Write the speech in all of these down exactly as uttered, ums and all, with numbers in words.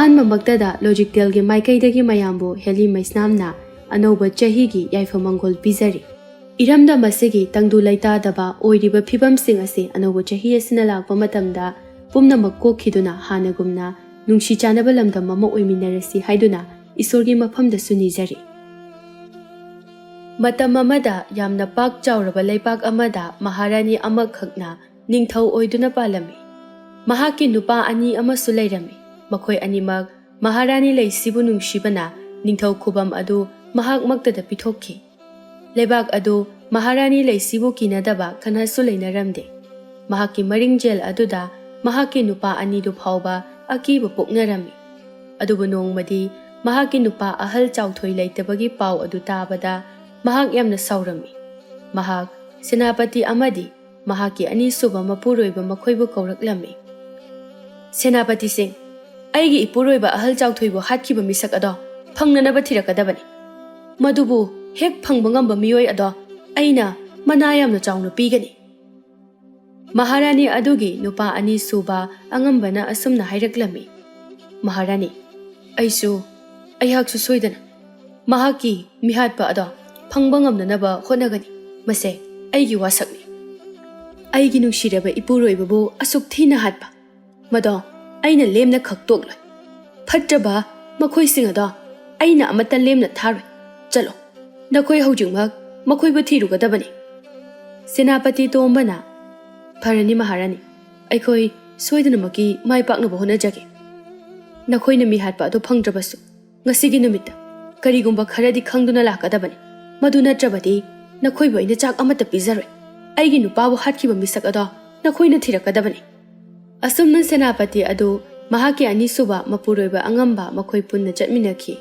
ꯑꯍꯥꯟꯕꯃꯛꯇꯗ ꯂꯣꯖꯤꯛꯇꯦꯜꯒꯤ ꯃꯥꯏꯀꯩꯗꯒꯤ ꯃꯌꯥꯝꯕꯨ ꯍꯦꯂꯤ ꯃꯩꯁꯅꯥꯝꯅ ꯑꯅꯧꯕ ꯆꯍꯤꯒꯤ ꯌꯥꯏꯐ ꯃꯪꯒꯣꯜ ꯄꯤꯖꯔꯤ꯫ ꯏꯔꯝꯗꯝ ꯑꯁꯤꯒꯤ ꯇꯪꯗꯨ ꯂꯩꯇꯥꯗꯕ ꯑꯣꯏꯔꯤꯕ ꯐꯤꯕꯝꯁꯤꯡ ꯑꯁꯤ ꯑꯅꯧꯕ ꯆꯍꯤ ꯑꯁꯤꯅ ꯂꯥꯛꯄ ꯃꯇꯝꯗ ꯄꯨꯝꯅꯃꯛ ꯀꯣꯛꯈꯤꯗꯨꯅ ꯍꯥꯟꯅꯒꯨꯝꯅ ꯅꯨꯡꯁꯤ ꯆꯥꯟꯅꯕ ꯂꯝꯗꯝ ꯑꯃ ꯑꯣꯏꯃꯤꯟꯅꯔꯁꯤ ꯍꯥꯏꯗꯨꯅ ꯏꯁꯣꯔꯒꯤ ꯃꯐꯝꯗꯁꯨ ꯅꯤꯖꯔꯤ꯫ ꯃꯇꯝ ꯑꯃꯗ ꯌꯥꯝꯅ ꯄꯥꯛ ꯆꯥꯎꯔꯕ ꯂꯩꯕꯥꯛ ꯑꯃꯗ ꯃꯍꯥꯔꯥꯅꯤ ꯑꯃꯈꯛꯅ ꯅꯤꯡꯊꯧ ꯑꯣꯏꯗꯨꯅ ꯄꯥꯜꯂꯝꯃꯤ꯫ ꯃꯍꯥꯛꯀꯤ ꯅꯨꯄꯥ ꯑꯅꯤ ꯑꯃꯁꯨ ꯂꯩꯔꯝꯃꯤ꯫ ꯃꯈꯣꯏ ꯑꯅꯤꯃꯛ ꯃꯍꯥꯔꯥꯅꯤ ꯂꯩꯁꯤꯕꯨ ꯅꯨꯡꯁꯤꯕꯅ ꯅꯤꯡꯊꯧ ꯈꯨꯕꯝ ꯑꯗꯨ ꯃꯍꯥꯛꯃꯛꯇꯗ ꯄꯤꯊꯣꯛꯈꯤ꯫ ꯂꯩꯕꯥꯛ ꯑꯗꯨ ꯃꯍꯥꯔꯥꯅꯤ ꯂꯩꯁꯤꯕꯨ ꯀꯤꯅꯗꯕ ꯀꯅꯥꯁꯨ ꯂꯩꯅꯔꯝꯗꯦ꯫ ꯃꯍꯥꯛꯀꯤ ꯃꯔꯤꯡꯖꯦꯜ ꯑꯗꯨꯗ ꯃꯍꯥꯛꯀꯤ ꯅꯨꯄꯥ ꯑꯅꯤꯗꯨ ꯐꯥꯎꯕ ꯑꯀꯤꯕ ꯄꯣꯛꯅꯔꯝꯃꯤ꯫ ꯑꯗꯨꯕꯨ ꯅꯣꯡꯃꯗꯤ ꯃꯍꯥꯛꯀꯤ ꯅꯨꯄꯥ ꯑꯍꯜ ꯆꯥꯎꯊꯣꯏ ꯂꯩꯇꯕꯒꯤ ꯄꯥꯎ ꯑꯗꯨ ꯇꯥꯕꯗ ꯃꯍꯥꯛ ꯌꯥꯝꯅ ꯁꯥꯎꯔꯝꯃꯤ꯫ ꯃꯍꯥꯛ ꯁꯦꯅꯥꯄꯇꯤ ꯑꯃꯗꯤ ꯃꯍꯥꯛꯀꯤ ꯑꯅꯤꯁꯨꯕ ꯃꯄꯨꯔꯣꯏꯕ ꯃꯈꯣꯏꯕꯨ ꯀꯧꯔꯛꯂꯝꯃꯤ꯫ "ꯁꯦꯅꯥꯄꯇꯤꯁꯤꯡ, ꯑꯩꯒꯤ ꯏꯄꯨꯔꯣꯏꯕ ꯑꯍꯜ ꯆꯥꯎꯊꯣꯏꯕꯨ ꯍꯥꯠꯈꯤꯕ ꯃꯤꯁꯛ ꯑꯗꯣ ꯐꯪꯅꯅꯕ ꯊꯤꯔꯛꯀꯗꯕꯅꯤ꯫ ꯃꯗꯨꯕꯨ ꯍꯦꯛ ꯐꯪꯕ ꯉꯝꯕ ꯃꯤꯑꯣꯏ ꯑꯗꯣ ꯑꯩꯅ ꯃꯅꯥ ꯌꯥꯝꯅ ꯆꯥꯎꯅ ꯄꯤꯒꯅꯤ꯫" ꯃꯍꯥꯔꯥꯅꯤ ꯑꯗꯨꯒꯤ ꯅꯨꯄꯥ ꯑꯅꯤꯁꯨꯕ ꯑꯉꯝꯕꯅ ꯑꯁꯨꯝꯅ ꯍꯥꯏꯔꯛꯂꯝꯃꯤ, "ꯃꯍꯥꯔꯥꯅꯤ, ꯑꯩꯁꯨ, ꯑꯩꯍꯥꯛꯁꯨ ꯁꯣꯏꯗꯅ ꯃꯍꯥꯛꯀꯤ ꯃꯤꯍꯥꯠꯄ ꯑꯗꯣ ꯐꯪꯕ ꯉꯝꯅꯅꯕ ꯍꯣꯠꯅꯒꯅꯤ꯫ ꯃꯁꯦ ꯑꯩꯒꯤ ꯋꯥꯁꯛꯅꯤ꯫ ꯑꯩꯒꯤ ꯅꯨꯡꯁꯤꯔꯕ ꯏꯄꯨꯔꯣꯏꯕꯕꯨ ꯑꯁꯨꯛ ꯊꯤꯅ ꯍꯥꯠꯄ, ꯃꯗꯣ ꯑꯩꯅ ꯂꯦꯝꯅ ꯈꯛ ꯇꯣꯛꯂꯣꯏ꯫ ꯐꯠꯇ꯭ꯔꯕ ꯃꯈꯣꯏꯁꯤꯡ ꯑꯗꯣ ꯑꯩꯅ ꯑꯃꯠꯇ ꯂꯦꯝꯅ ꯊꯥꯔꯣꯏ꯫ ꯆꯠꯂꯣ, ꯅꯈꯣꯏ ꯍꯧꯖꯤꯛꯃꯛ ꯃꯈꯣꯏꯕꯨ ꯊꯤꯔꯨꯒꯗꯕꯅꯤ꯫" ꯁꯦꯅꯥꯄꯇꯤ ꯇꯣꯝꯕꯅ, "ꯐꯔꯅꯤ ꯃꯍꯥꯔꯥꯅꯤ, ꯑꯩꯈꯣꯏ ꯁꯣꯏꯗꯅꯃꯛꯀꯤ ꯃꯥꯏ ꯄꯥꯛꯅꯕ ꯍꯣꯠꯅꯖꯒꯦ꯫ ꯅꯈꯣꯏꯅ ꯃꯤꯍꯥꯠꯄ ꯑꯗꯨ ꯐꯪꯗ꯭ꯔꯕꯁꯨ, ꯉꯁꯤꯒꯤ ꯅꯨꯃꯤꯠꯇ ꯀꯔꯤꯒꯨꯝꯕ ꯈꯔꯗꯤ ꯈꯪꯗꯨꯅ ꯂꯥꯛꯀꯗꯕꯅꯤ꯫ ꯃꯗꯨ ꯅꯠꯇ꯭ꯔꯕꯗꯤ ꯅꯈꯣꯏꯕꯨ ꯑꯩꯅ ꯆꯥꯛ ꯑꯃꯠꯇ ꯄꯤꯖꯔꯣꯏ꯫ ꯑꯩꯒꯤ ꯅꯨꯄꯥꯕꯨ ꯍꯥꯠꯈꯤꯕ ꯃꯤꯁꯛ ꯑꯗꯣ ꯅꯈꯣꯏꯅ ꯊꯤꯔꯛꯀꯗꯕꯅꯤ꯫" ꯑꯁꯨꯝꯅ ꯁꯦꯅꯥꯄꯇꯤ ꯑꯗꯨ ꯃꯍꯥꯛꯀꯤ ꯑꯅꯤꯁꯨꯕ ꯃꯄꯨꯔꯣꯏꯕ ꯑꯉꯝꯕ ꯃꯈꯣꯏ ꯄꯨꯟꯅ ꯆꯠꯃꯤꯟꯅꯈꯤ꯫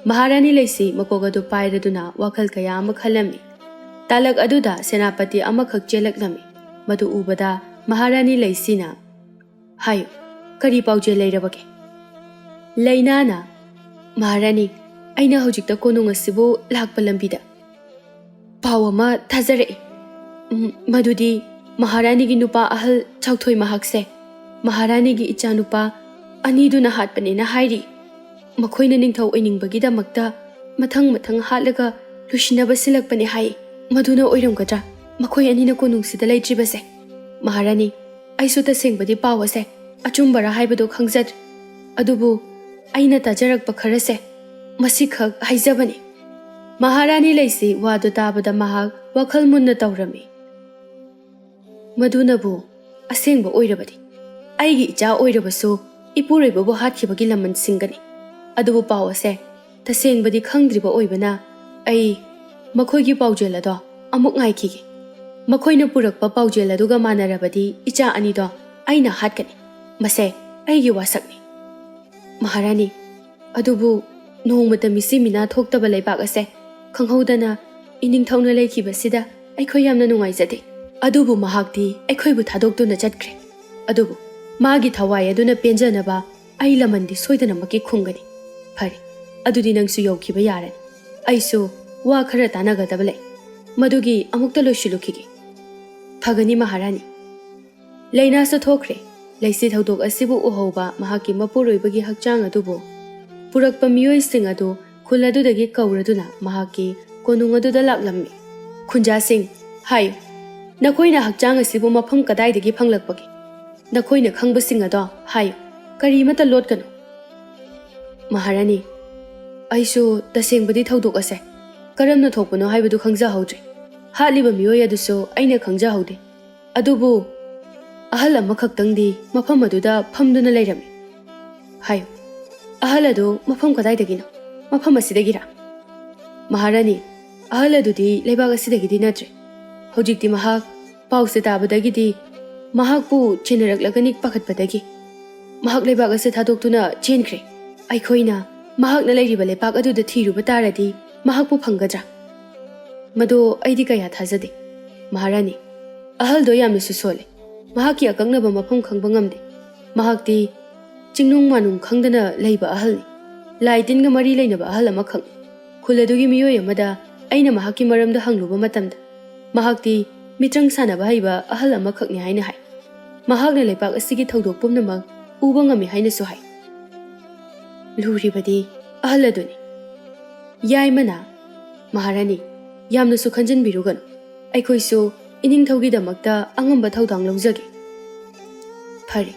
ꯃꯍꯥꯔꯥꯅꯤ ꯂꯩꯁꯤ ꯃꯀꯣꯛ ꯑꯗꯨ ꯄꯥꯏꯔꯗꯨꯅ ꯋꯥꯈꯜ ꯀꯌꯥ ꯑꯃ ꯈꯜꯂꯝꯃꯤ꯫ ꯇꯥꯂꯛ ꯑꯗꯨꯗ ꯁꯦꯅꯥꯄꯇꯤ ꯑꯃꯈꯛ ꯆꯦꯜꯂꯛꯂꯝꯃꯤ꯫ ꯃꯗꯨ ꯎꯕꯗ ꯃꯍꯥꯔꯥꯅꯤ ꯂꯩꯁꯤꯅ, "ꯍꯥꯏꯌꯨ, ꯀꯔꯤ ꯄꯥꯎꯖꯦꯜ ꯂꯩꯔꯕꯒꯦ?" ꯂꯩꯅꯥꯅ, "ꯃꯍꯥꯔꯥꯅꯤ, ꯑꯩꯅ ꯍꯧꯖꯤꯛꯇ ꯀꯣꯅꯨꯡ ꯑꯁꯤꯕꯨ ꯂꯥꯛꯄ ꯂꯝꯕꯤꯗ ꯄꯥꯎ ꯑꯃ ꯊꯥꯖꯔꯛꯏ꯫ ꯎꯝ, ꯃꯗꯨꯗꯤ ꯃꯍꯥꯔꯥꯅꯤꯒꯤ ꯅꯨꯄꯥ ꯑꯍꯜ ꯆꯥꯎꯊꯣꯏ ꯃꯍꯥꯛꯁꯦ ꯃꯍꯥꯔꯥꯅꯤꯒꯤ ꯏꯆꯥꯅꯨꯄꯥ ꯑꯅꯤꯗꯨꯅ ꯍꯥꯠꯄꯅꯦꯅ ꯍꯥꯏꯔꯤ꯫ ꯃꯈꯣꯏꯅ ꯅꯤꯡꯊꯧ ꯑꯣꯏꯅꯤꯡꯕꯒꯤꯗꯃꯛꯇ ꯃꯊꯪ ꯃꯊꯪ ꯍꯥꯠꯂꯒ ꯂꯣꯏꯁꯤꯟꯅꯕ ꯁꯤꯜꯂꯛꯄꯅꯦ ꯍꯥꯏ꯫ ꯃꯗꯨꯅ ꯑꯣꯏꯔꯝꯒꯗ꯭ꯔꯥ? ꯃꯈꯣꯏ ꯑꯅꯤꯅ ꯀꯣꯅꯨꯡꯁꯤꯗ ꯂꯩꯇ꯭ꯔꯤꯕꯁꯦ꯫ ꯃꯍꯥꯔꯥꯅꯤ, ꯑꯩꯁꯨ ꯇꯁꯦꯡꯕꯗꯤ ꯄꯥꯎ ꯑꯁꯦ ꯑꯆꯨꯝꯕꯔꯥ ꯍꯥꯏꯕꯗꯨ ꯈꯪꯖꯗ꯭ꯔꯦ꯫ ꯑꯗꯨꯕꯨ ꯑꯩꯅ ꯇꯥꯖꯔꯛꯄ ꯈꯔꯁꯦ ꯃꯁꯤꯈꯛ ꯍꯥꯏꯖꯕꯅꯤ꯫ ꯃꯍꯥꯔꯥꯅꯤ ꯂꯩꯁꯤ ꯋꯥꯗꯨ ꯇꯥꯕꯗ ꯃꯍꯥꯛ ꯋꯥꯈꯜ ꯃꯨꯟꯅ ꯇꯧꯔꯝꯃꯤ꯫ ꯃꯗꯨꯅꯕꯨ ꯑꯁꯦꯡꯕ ꯑꯣꯏꯔꯕꯗꯤ ꯑꯩꯒꯤ ꯏꯆꯥ ꯑꯣꯏꯔꯕꯁꯨ ꯏꯄꯨꯔꯣꯏꯕꯕꯨ ꯍꯥꯠꯈꯤꯕꯒꯤ ꯂꯃꯟ ꯁꯤꯡꯒꯅꯤ꯫ ꯑꯗꯨꯕꯨ ꯄꯥꯎ ꯑꯁꯦ ꯇꯁꯦꯡꯕꯗꯤ ꯈꯪꯗ꯭ꯔꯤꯕ ꯑꯣꯏꯕꯅ ꯑꯩ ꯃꯈꯣꯏꯒꯤ ꯄꯥꯎꯖꯦꯜ ꯑꯗꯣ ꯑꯃꯨꯛ ꯉꯥꯏꯈꯤꯒꯦ꯫ ꯃꯈꯣꯏꯅ ꯄꯨꯔꯛꯄ ꯄꯥꯎꯖꯦꯜ ꯑꯗꯨꯒ ꯃꯥꯟꯅꯔꯕꯗꯤ ꯏꯆꯥ ꯑꯅꯤꯗꯣ ꯑꯩꯅ ꯍꯥꯠꯀꯅꯤ꯫ ꯃꯁꯦ ꯑꯩꯒꯤ ꯋꯥꯁꯛꯅꯤ꯫ ꯃꯍꯥꯔꯥꯅꯤ, ꯑꯗꯨꯕꯨ ꯅꯣꯡꯃꯇ ꯃꯤꯁꯤ ꯃꯤꯅꯥ ꯊꯣꯛꯇꯕ ꯂꯩꯕꯥꯛ ꯑꯁꯦ ꯈꯪꯍꯧꯗꯅ ꯏꯅꯤꯡꯊꯧꯅ ꯂꯩꯈꯤꯕꯁꯤꯗ ꯑꯩꯈꯣꯏ ꯌꯥꯝꯅ ꯅꯨꯡꯉꯥꯏꯖꯗꯦ꯫ ꯑꯗꯨꯕꯨ ꯃꯍꯥꯛꯇꯤ ꯑꯩꯈꯣꯏꯕꯨ ꯊꯥꯗꯣꯛꯇꯨꯅ ꯆꯠꯈ꯭ꯔꯦ꯫ ꯑꯗꯨꯕꯨ ꯃꯥꯒꯤ ꯊꯋꯥꯏ ꯑꯗꯨꯅ ꯄꯦꯟꯖꯅꯕ ꯑꯩ ꯂꯃꯟꯗꯤ ꯁꯣꯏꯗꯅꯃꯛꯀꯤ ꯈꯨꯝꯒꯅꯤ꯫ ꯐꯔꯦ, ꯑꯗꯨꯗꯤ ꯅꯪꯁꯨ ꯌꯧꯈꯤꯕ ꯌꯥꯔꯅꯤ꯫ ꯑꯩꯁꯨ ꯋꯥ ꯈꯔ ꯇꯥꯟꯅꯒꯗꯕ ꯂꯩ꯫ ꯃꯗꯨꯒꯤ ꯑꯃꯨꯛꯇ ꯂꯣꯏꯁꯤꯜꯂꯨꯈꯤꯒꯦ꯫ ꯐꯒꯅꯤ ꯃꯍꯥꯔꯥꯅꯤ꯫ ꯂꯩꯅꯥꯁꯨ ꯊꯣꯛꯈ꯭ꯔꯦ꯫ ꯂꯩꯁꯤ ꯊꯧꯗꯣꯛ ꯑꯁꯤꯕꯨ ꯎꯍꯧꯕ ꯃꯍꯥꯛꯀꯤ ꯃꯄꯨꯔꯣꯏꯕꯒꯤ ꯍꯛꯆꯥꯡ ꯑꯗꯨꯕꯨ ꯄꯨꯔꯛꯄ ꯃꯤꯑꯣꯏꯁꯤꯡ ꯑꯗꯨ ꯈꯨꯜ ꯑꯗꯨꯗꯒꯤ ꯀꯧꯔꯗꯨꯅ ꯃꯍꯥꯛꯀꯤ ꯀꯣꯅꯨꯡ ꯑꯗꯨꯗ ꯂꯥꯛꯂꯝꯃꯤ꯫ ꯈꯨꯟꯖꯥꯁꯤꯡ, ꯍꯥꯏꯌꯨ, ꯅꯈꯣꯏꯅ ꯍꯛꯆꯥꯡ ꯑꯁꯤꯕꯨ ꯃꯐꯝ ꯀꯗꯥꯏꯗꯒꯤ ꯐꯪꯂꯛꯄꯒꯦ? ꯅꯈꯣꯏꯅ ꯈꯪꯕꯁꯤꯡ ꯑꯗꯣ ꯍꯥꯏꯌꯨ, ꯀꯔꯤꯃꯠꯇ ꯂꯣꯠꯀꯅꯨ꯫ ꯃꯍꯥꯔꯥꯅꯤ, ꯑꯩꯁꯨ ꯇꯁꯦꯡꯕꯗꯤ ꯊꯧꯗꯣꯛ ꯑꯁꯦ ꯀꯔꯝꯅ ꯊꯣꯛꯄꯅꯣ ꯍꯥꯏꯕꯗꯨ ꯈꯪꯖꯍꯧꯗ꯭ꯔꯦ꯫ ꯍꯥꯠꯂꯤꯕ ꯃꯤꯑꯣꯏ ꯑꯗꯨꯁꯨ ꯑꯩꯅ ꯈꯪꯖꯍꯧꯗꯦ꯫ ꯑꯗꯨꯕꯨ ꯑꯍꯜ ꯑꯃꯈꯛꯇꯪꯗꯤ ꯃꯐꯝ ꯑꯗꯨꯗ ꯐꯝꯗꯨꯅ ꯂꯩꯔꯝꯃꯤ꯫ ꯍꯥꯏꯌꯨ, ꯑꯍꯜ ꯑꯗꯨ ꯃꯐꯝ ꯀꯗꯥꯏꯗꯒꯤꯅꯣ? ꯃꯐꯝ ꯑꯁꯤꯗꯒꯤꯔꯥ? ꯃꯍꯥꯔꯥꯅꯤ, ꯑꯍꯜ ꯑꯗꯨꯗꯤ ꯂꯩꯕꯥꯛ ꯑꯁꯤꯗꯒꯤꯗꯤ ꯅꯠꯇ꯭ꯔꯦ꯫ ꯍꯧꯖꯤꯛꯇꯤ ꯃꯍꯥꯛ ꯄꯥꯎꯁꯦ ꯇꯥꯕꯗꯒꯤꯗꯤ ꯃꯍꯥꯛꯄꯨ ꯆꯦꯟꯅꯔꯛꯂꯒꯅꯤ ꯄꯥꯈꯠꯄꯗꯒꯤ ꯃꯍꯥꯛ ꯂꯩꯕꯥꯛ ꯑꯁꯤ ꯊꯥꯗꯣꯛꯇꯨꯅ ꯆꯦꯟꯈ꯭ꯔꯦ꯫ ꯑꯩꯈꯣꯏꯅ ꯃꯍꯥꯛꯅ ꯂꯩꯔꯤꯕ ꯂꯩꯄꯥꯛ ꯑꯗꯨꯗ ꯊꯤꯔꯨꯕ ꯇꯥꯔꯗꯤ ꯃꯍꯥꯛꯄꯨ ꯐꯪꯒꯗ꯭ꯔꯥ? ꯃꯗꯨ ꯑꯩꯗꯤ ꯀꯌꯥ ꯊꯥꯖꯗꯦ꯫ ꯃꯍꯥꯔꯥꯅꯤ, ꯑꯍꯜꯗꯣ ꯌꯥꯝꯅꯁꯨ ꯁꯣꯜꯂꯦ꯫ ꯃꯍꯥꯛꯀꯤ ꯑꯀꯛꯅꯕ ꯃꯐꯝ ꯈꯪꯕ ꯉꯝꯗꯦ꯫ ꯃꯍꯥꯛꯇꯤ ꯆꯤꯡꯅꯨꯡ ꯃꯥꯅꯨꯡ ꯈꯪꯗꯅ ꯂꯩꯕ ꯑꯍꯜꯅꯤ꯫ ꯂꯥꯏ ꯇꯤꯟꯒ ꯃꯔꯤ ꯂꯩꯅꯕ ꯑꯍꯜ ꯑꯃꯈꯛꯅꯤ꯫ ꯈꯨꯜ ꯑꯗꯨꯒꯤ ꯃꯤꯑꯣꯏ ꯑꯃꯗ ꯑꯩꯅ ꯃꯍꯥꯛꯀꯤ ꯃꯔꯝꯗ ꯍꯪꯂꯨꯕ ꯃꯇꯝꯗ ꯃꯍꯥꯛꯇꯤ ꯃꯤꯇ꯭ꯔꯪ ꯁꯥꯟꯅꯕ ꯍꯩꯕ ꯑꯍꯜ ꯑꯃꯈꯛꯅꯤ ꯍꯥꯏꯅ ꯍꯥꯏ꯫ ꯃꯍꯥꯛꯅ ꯂꯩꯄꯥꯛ ꯑꯁꯤꯒꯤ ꯊꯧꯗꯣꯛ ꯄꯨꯝꯅꯃꯛ ꯎꯕ ꯉꯝꯃꯤ ꯍꯥꯏꯅꯁꯨ ꯍꯥꯏ꯫ ꯂꯨꯔꯤꯕꯗꯤ ꯑꯍꯜ ꯑꯗꯨꯅꯤ꯫ ꯌꯥꯏꯃꯅ, "ꯃꯍꯥꯔꯥꯅꯤ, ꯌꯥꯝꯅꯁꯨ ꯈꯟꯖꯤꯟꯕꯤꯔꯨꯒꯅꯨ꯫ ꯑꯩꯈꯣꯏꯁꯨ ꯏꯅꯤꯡꯊꯧꯒꯤꯗꯃꯛꯇ ꯑꯉꯝꯕ ꯊꯧꯗꯥꯡ ꯂꯧꯖꯒꯦ꯫" "ꯐꯔꯦ,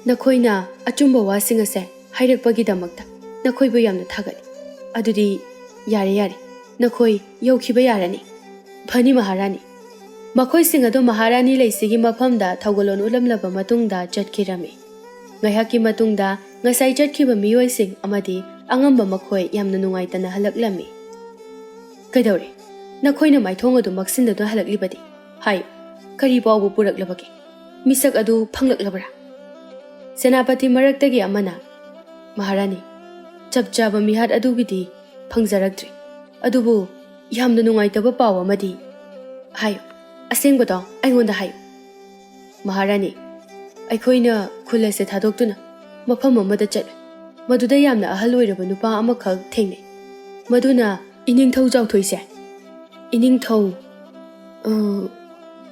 ꯅꯈꯣꯏꯅ ꯑꯆꯨꯝꯕ ꯋꯥꯁꯤꯡ ꯑꯁꯦ ꯍꯥꯏꯔꯛꯄꯒꯤꯗꯃꯛꯇ ꯅꯈꯣꯏꯕꯨ ꯌꯥꯝꯅ ꯊꯥꯒꯠꯂꯤ꯫ ꯑꯗꯨꯗꯤ ꯌꯥꯔꯦ, ꯌꯥꯔꯦ, ꯅꯈꯣꯏ ꯌꯧꯈꯤꯕ ꯌꯥꯔꯅꯤ꯫" "ꯐꯅꯤ ꯃꯍꯥꯔꯥꯅꯤ꯫" ꯃꯈꯣꯏꯁꯤꯡ ꯑꯗꯨ ꯃꯍꯥꯔꯥꯅꯤ ꯂꯩꯁꯤꯒꯤ ꯃꯐꯝꯗ ꯊꯧꯒꯜꯂꯣꯟ ꯎꯠꯂꯝꯂꯕ ꯃꯇꯨꯡꯗ ꯆꯠꯈꯤꯔꯝꯃꯤ꯫ ꯉꯥꯏꯍꯥꯛꯀꯤ ꯃꯇꯨꯡꯗ ꯉꯁꯥꯏ ꯆꯠꯈꯤꯕ ꯃꯤꯑꯣꯏꯁꯤꯡ ꯑꯃꯗꯤ ꯑꯉꯝꯕ ꯃꯈꯣꯏ ꯌꯥꯝꯅ ꯅꯨꯡꯉꯥꯏꯇꯅ ꯍꯜꯂꯛꯂꯝꯃꯤ꯫ "ꯀꯩꯗꯧꯔꯦ? ꯅꯈꯣꯏꯅ ꯃꯥꯏꯊꯣꯡ ꯑꯗꯨ ꯃꯛꯁꯤꯟꯗꯨꯅ ꯍꯜꯂꯛꯂꯤꯕꯗꯤ? ꯍꯥꯏ, ꯀꯔꯤ ꯄꯥꯎꯕꯨ ꯄꯨꯔꯛꯂꯕꯒꯦ? ꯃꯤꯁꯛ ꯑꯗꯨ ꯐꯪꯂꯛꯂꯕ꯭ꯔꯥ?" ꯁꯦꯅꯥꯄꯇꯤ ꯃꯔꯛꯇꯒꯤ ꯑꯃꯅ, "ꯃꯍꯥꯔꯥꯅꯤ, ꯆꯞ ꯆꯥꯕ ꯃꯤꯍꯥꯠ ꯑꯗꯨꯒꯤꯗꯤ ꯐꯪꯖꯔꯛꯇ꯭ꯔꯤ꯫ ꯑꯗꯨꯕꯨ ꯌꯥꯝꯅ ꯅꯨꯡꯉꯥꯏꯇꯕ ꯄꯥꯎ ꯑꯃꯗꯤ ꯍꯥꯏꯌꯨ꯫ ꯑꯁꯦꯡꯕꯗꯣ ꯑꯩꯉꯣꯟꯗ ꯍꯥꯏꯌꯨ꯫" "ꯃꯍꯥꯔꯥꯅꯤ, ꯑꯩꯈꯣꯏꯅ ꯈꯨꯜ ꯑꯁꯦ ꯊꯥꯗꯣꯛꯇꯨꯅ ꯃꯐꯝ ꯑꯃꯗ ꯆꯠꯂꯨꯏ꯫ ꯃꯗꯨꯗ ꯌꯥꯝꯅ ꯑꯍꯜ ꯑꯣꯏꯔꯕ ꯅꯨꯄꯥ ꯑꯃꯈꯛ ꯊꯦꯡꯅꯩ꯫ ꯃꯗꯨꯅ ꯏꯅꯤꯡꯊꯧ ꯆꯥꯎꯊꯣꯏꯁꯦ, ꯏꯅꯤꯡꯊꯧ, ꯑ,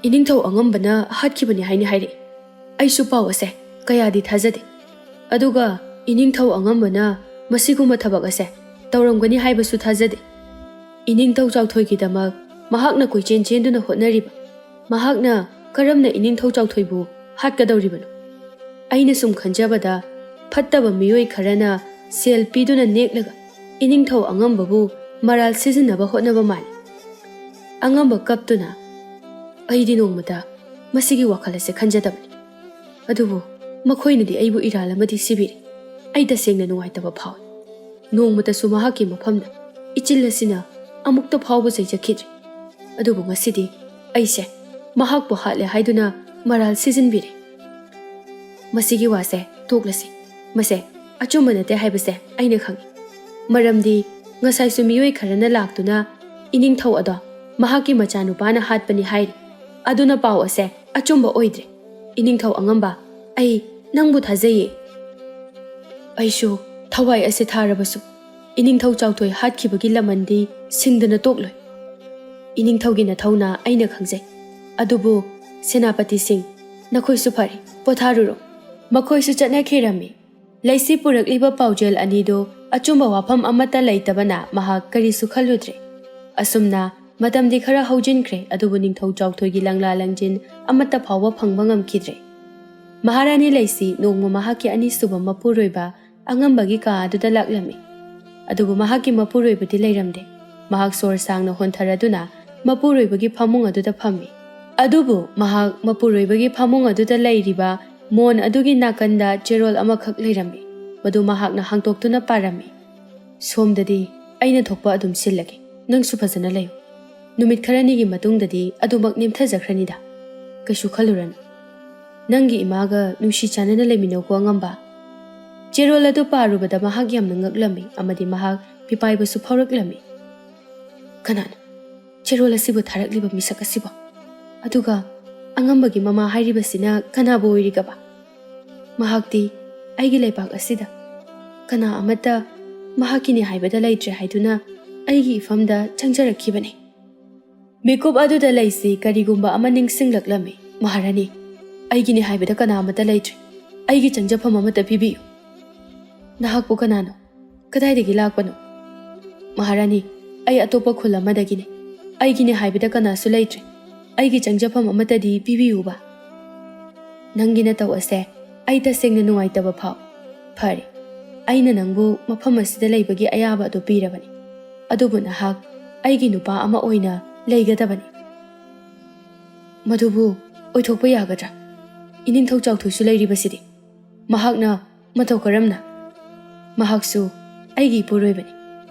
ꯏꯅꯤꯡꯊꯧ ꯑꯉꯝꯕꯅ ꯍꯥꯠꯈꯤꯕꯅꯤ ꯍꯥꯏꯅ ꯍꯥꯏꯔꯛꯏ꯫ ꯑꯩꯁꯨ ꯄꯥꯎ ꯑꯁꯦ ꯀꯌꯥꯗꯤ ꯊꯥꯖꯗꯦ꯫ ꯑꯗꯨꯒ ꯏꯅꯤꯡꯊꯧ ꯑꯉꯝꯕꯅ ꯃꯁꯤꯒꯨꯝꯕ ꯊꯕꯛ ꯑꯁꯦ ꯇꯧꯔꯝꯒꯅꯤ ꯍꯥꯏꯕꯁꯨ ꯊꯥꯖꯗꯦ꯫ ꯏꯅꯤꯡꯊꯧ ꯆꯥꯎꯊꯣꯏꯒꯤꯗꯃꯛ ꯃꯍꯥꯛꯅ ꯀꯣꯏꯆꯦꯟ ꯆꯦꯟꯗꯨꯅ ꯍꯣꯠꯅꯔꯤꯕ, ꯃꯍꯥꯛꯅ ꯀꯔꯝꯅ ꯏꯅꯤꯡꯊꯧ ꯆꯥꯎꯊꯣꯏꯕꯨ ꯍꯥꯠꯀꯗꯧꯔꯤꯕꯅꯣ? ꯑꯩꯅ ꯁꯨꯝ ꯈꯟꯖꯕꯗ, ꯐꯠꯇꯕ ꯃꯤꯑꯣꯏ ꯈꯔꯅ ꯁꯦꯜ ꯄꯤꯗꯨꯅ ꯅꯦꯛꯂꯒ ꯏꯅꯤꯡꯊꯧ ꯑꯉꯝꯕꯕꯨ ꯃꯔꯥꯜ ꯁꯤꯖꯤꯟꯅꯕ ꯍꯣꯠꯅꯕ ꯃꯥꯜꯂꯤ꯫" ꯑꯉꯝꯕ ꯀꯞꯇꯨꯅ, "ꯑꯩꯗꯤ ꯅꯣꯡꯃꯇ ꯃꯁꯤꯒꯤ ꯋꯥꯈꯜ ꯑꯁꯦ ꯈꯟꯖꯗꯕꯅꯤ꯫ ꯑꯗꯨꯕꯨ ꯃꯈꯣꯏꯅꯗꯤ ꯑꯩꯕꯨ ꯏꯔꯥꯜ ꯑꯃꯗꯤ ꯁꯤꯕꯤꯔꯦ꯫ ꯑꯩ ꯇꯁꯦꯡꯅ ꯅꯨꯡꯉꯥꯏꯇꯕ ꯐꯥꯎꯏ꯫ ꯅꯣꯡꯃꯇꯁꯨ ꯃꯍꯥꯛꯀꯤ ꯃꯐꯝꯗ ꯏꯆꯤꯜ ꯑꯁꯤꯅ ꯑꯃꯨꯛꯇ ꯐꯥꯎꯕ ꯆꯩꯖꯈꯤꯗ꯭ꯔꯤ꯫ ꯑꯗꯨꯕꯨ ꯉꯁꯤꯗꯤ ꯑꯩꯁꯦ ꯃꯍꯥꯛꯄꯨ ꯍꯥꯠꯂꯦ ꯍꯥꯏꯗꯨꯅ ꯃꯔꯥꯜ ꯁꯤꯖꯤꯟꯕꯤꯔꯦ꯫ ꯃꯁꯤꯒꯤ ꯋꯥꯁꯦ ꯇꯣꯛꯂꯁꯤ꯫ ꯃꯁꯦ ꯑꯆꯨꯝꯕ ꯅꯠꯇꯦ ꯍꯥꯏꯕꯁꯦ ꯑꯩꯅ ꯈꯪꯏ꯫ ꯃꯔꯝꯗꯤ ꯉꯁꯥꯏꯁꯨ ꯃꯤꯑꯣꯏ ꯈꯔꯅ ꯂꯥꯛꯇꯨꯅ ꯏꯅꯤꯡꯊꯧ ꯑꯗꯣ ꯃꯍꯥꯛꯀꯤ ꯃꯆꯥꯅꯨꯄꯥꯅ ꯍꯥꯠꯄꯅꯤ ꯍꯥꯏꯔꯤ꯫ ꯑꯗꯨꯅ ꯄꯥꯎ ꯑꯁꯦ ꯑꯆꯨꯝꯕ ꯑꯣꯏꯗ꯭ꯔꯦ꯫ ꯏꯅꯤꯡꯊꯧ ꯑꯉꯝꯕ, ꯑꯩ ꯅꯪꯕꯨ ꯊꯥꯖꯩꯌꯦ꯫ ꯑꯩꯁꯨ ꯊꯋꯥꯏ ꯑꯁꯦ ꯊꯥꯔꯕꯁꯨ ꯏꯅꯤꯡꯊꯧ ꯆꯥꯎꯊꯣꯏ ꯍꯥꯠꯈꯤꯕꯒꯤ ꯂꯃꯟꯗꯤ ꯁꯤꯡꯗꯅ ꯇꯣꯛꯂꯣꯏ꯫ ꯏꯅꯤꯡꯊꯧꯒꯤ ꯅꯊꯧꯅ ꯑꯩꯅ ꯈꯪꯖꯩ꯫ ꯑꯗꯨꯕꯨ ꯁꯦꯅꯥꯄꯇꯤꯁꯤꯡ, ꯅꯈꯣꯏꯁꯨ ꯐꯔꯦ, ꯄꯣꯊꯥꯔꯨꯔꯣ꯫ ꯃꯈꯣꯏꯁꯨ ꯆꯠꯅꯈꯤꯔꯝꯃꯤ꯫ ꯂꯩꯁꯤ ꯄꯨꯔꯛꯂꯤꯕ ꯄꯥꯎꯖꯦꯜ ꯑꯅꯤꯗꯨ ꯑꯆꯨꯝꯕ ꯋꯥꯐꯝ ꯑꯃꯠꯇ ꯂꯩꯇꯕꯅ ꯃꯍꯥꯛ ꯀꯔꯤꯁꯨ ꯈꯜꯂꯨꯗ꯭ꯔꯦ꯫ ꯑꯁꯨꯝꯅ ꯃꯇꯝꯗꯤ ꯈꯔ ꯍꯧꯖꯤꯟꯈ꯭ꯔꯦ, ꯑꯗꯨꯕꯨ ꯅꯤꯡꯊꯧ ꯆꯥꯎꯊꯣꯏꯒꯤ ꯂꯪꯂꯥ ꯂꯪꯖꯤꯟ ꯑꯃꯠꯇ ꯐꯥꯎꯕ ꯐꯪꯕ ꯉꯝꯈꯤꯗ꯭ꯔꯦ꯫ ꯃꯍꯥꯔꯥꯅꯤ ꯂꯩꯁꯤ ꯅꯣꯡꯃ ꯃꯍꯥꯛꯀꯤ ꯑꯅꯤꯁꯨꯕ ꯃꯄꯨꯔꯣꯏꯕ ꯑꯉꯝꯕꯒꯤ ꯀꯥ ꯑꯗꯨꯗ ꯂꯥꯛꯂꯝꯃꯤ꯫ ꯑꯗꯨꯕꯨ ꯃꯍꯥꯛꯀꯤ ꯃꯄꯨꯔꯣꯏꯕꯗꯤ ꯂꯩꯔꯝꯗꯦ꯫ ꯃꯍꯥꯛ ꯁꯣꯔ ꯁꯥꯡꯅ ꯍꯣꯟꯊꯔꯗꯨꯅ ꯃꯄꯨꯔꯣꯏꯕꯒꯤ ꯐꯃꯨꯡ ꯑꯗꯨꯗ ꯐꯝꯃꯤ꯫ ꯑꯗꯨꯕꯨ ꯃꯍꯥꯛ ꯃꯄꯨꯔꯣꯏꯕꯒꯤ ꯐꯃꯨꯡ ꯑꯗꯨꯗ ꯂꯩꯔꯤꯕ ꯃꯣꯟ ꯑꯗꯨꯒꯤ ꯅꯥꯀꯟꯗ ꯆꯦꯔꯣꯜ ꯑꯃꯈꯛ ꯂꯩꯔꯝꯃꯤ꯫ ꯃꯗꯨ ꯃꯍꯥꯛꯅ ꯍꯥꯡꯇꯣꯛꯇꯨꯅ ꯄꯥꯔꯝꯃꯤ꯫ "ꯁꯣꯝꯗꯗꯤ ꯑꯩꯅ ꯊꯣꯛꯄ ꯑꯗꯨꯝ ꯁꯤꯜꯂꯒꯦ꯫ ꯅꯪꯁꯨ ꯐꯖꯅ ꯂꯩꯌꯨ꯫ ꯅꯨꯃꯤꯠ ꯈꯔꯅꯤꯒꯤ ꯃꯇꯨꯡꯗꯗꯤ ꯑꯗꯨꯃꯛ ꯅꯦꯝꯊꯖꯈ꯭ꯔꯅꯤꯗ꯫ ꯀꯩꯁꯨ ꯈꯜꯂꯨꯔꯅꯨ꯫ ꯅꯪꯒꯤ ꯏꯃꯥꯒ ꯅꯨꯡꯁꯤ ꯆꯥꯟꯅꯅ ꯂꯩꯃꯤꯟꯅꯧꯀꯣ, ꯑꯉꯝꯕ꯫" ꯆꯦꯔꯣꯜ ꯑꯗꯨ ꯄꯥꯔꯨꯕꯗ ꯃꯍꯥꯛ ꯌꯥꯝꯅ ꯉꯛꯂꯝꯃꯤ ꯑꯃꯗꯤ ꯃꯍꯥꯛ ꯃꯤꯄꯥꯏꯕꯁꯨ ꯐꯥꯎꯔꯛꯂꯝꯃꯤ꯫ "ꯀꯅꯥꯅꯣ ꯆꯦꯔꯣꯜ ꯑꯁꯤꯕꯨ ꯊꯥꯔꯛꯂꯤꯕ ꯃꯤꯁꯛ ꯑꯁꯤꯕꯣ? ꯑꯗꯨꯒ ꯑꯉꯝꯕꯒꯤ ꯃꯃꯥ ꯍꯥꯏꯔꯤꯕꯁꯤꯅ ꯀꯅꯥꯕꯨ ꯑꯣꯏꯔꯤꯒꯕ?" "ꯃꯍꯥꯛꯇꯤ ꯑꯩꯒꯤ ꯂꯩꯕꯥꯛ ꯑꯁꯤꯗ ꯀꯅꯥ ꯑꯃꯠꯇ ꯃꯍꯥꯛꯀꯤꯅꯤ ꯍꯥꯏꯕꯗ ꯂꯩꯇ꯭ꯔꯦ ꯍꯥꯏꯗꯨꯅ ꯑꯩꯒꯤ ꯏꯐꯝꯗ ꯆꯪꯖꯔꯛꯈꯤꯕꯅꯤ꯫" ꯃꯤꯀꯨꯞ ꯑꯗꯨꯗ ꯂꯩꯁꯤ ꯀꯔꯤꯒꯨꯝꯕ ꯑꯃ ꯅꯤꯡꯁꯤꯡꯂꯛꯂꯝꯃꯤ꯫ "ꯃꯍꯥꯔꯥꯅꯤ, ꯑꯩꯒꯤꯅꯤ ꯍꯥꯏꯕꯗ ꯀꯅꯥ ꯑꯃꯠꯇ ꯂꯩꯇ꯭ꯔꯦ꯫ ꯑꯩꯒꯤ ꯆꯪꯖꯐꯝ ꯑꯃꯠꯇ ꯄꯤꯕꯤꯌꯨ꯫" "ꯅꯍꯥꯛꯄꯨ ꯀꯅꯥꯅꯣ? ꯀꯗꯥꯏꯗꯒꯤ ꯂꯥꯛꯄꯅꯣ?" "ꯃꯍꯥꯔꯥꯅꯤ, ꯑꯩ ꯑꯇꯣꯞꯄ ꯈꯨꯜ ꯑꯃꯗꯒꯤꯅꯤ꯫ ꯑꯩꯒꯤꯅꯤ ꯍꯥꯏꯕꯗ ꯀꯅꯥꯁꯨ ꯂꯩꯇ꯭ꯔꯦ꯫ ꯑꯩꯒꯤ ꯆꯪꯖꯐꯝ ꯑꯃꯠꯇꯗꯤ ꯄꯤꯕꯤꯌꯨꯕ꯫" "ꯅꯪꯒꯤ ꯅꯇꯧ ꯑꯁꯦ ꯑꯩ ꯇꯁꯦꯡꯅ ꯅꯨꯡꯉꯥꯏꯇꯕ ꯐꯥꯎꯏ꯫ ꯐꯔꯦ, ꯑꯩꯅ ꯅꯪꯕꯨ ꯃꯐꯝ ꯑꯁꯤꯗ ꯂꯩꯕꯒꯤ ꯑꯌꯥꯕ ꯑꯗꯨ ꯄꯤꯔꯕꯅꯤ꯫ ꯑꯗꯨꯕꯨ ꯅꯍꯥꯛ ꯑꯩꯒꯤ ꯅꯨꯄꯥ ꯑꯃ ꯑꯣꯏꯅ ꯂꯩꯒꯗꯕꯅꯤ꯫" "ꯃꯗꯨꯕꯨ ꯑꯣꯏꯊꯣꯛꯄ ꯌꯥꯒꯗ꯭ꯔꯥ? ꯏꯅꯤꯡꯊꯧ ꯆꯥꯎꯊꯣꯏꯁꯨ ꯂꯩꯔꯤꯕꯁꯤꯗꯤ꯫ ꯃꯍꯥꯛꯅ ꯃꯇꯧ ꯀꯔꯝꯅ?" "ꯃꯍꯥꯛꯁꯨ ꯑꯩꯒꯤ ꯏꯄꯨꯔꯣꯏꯕꯅꯤ꯫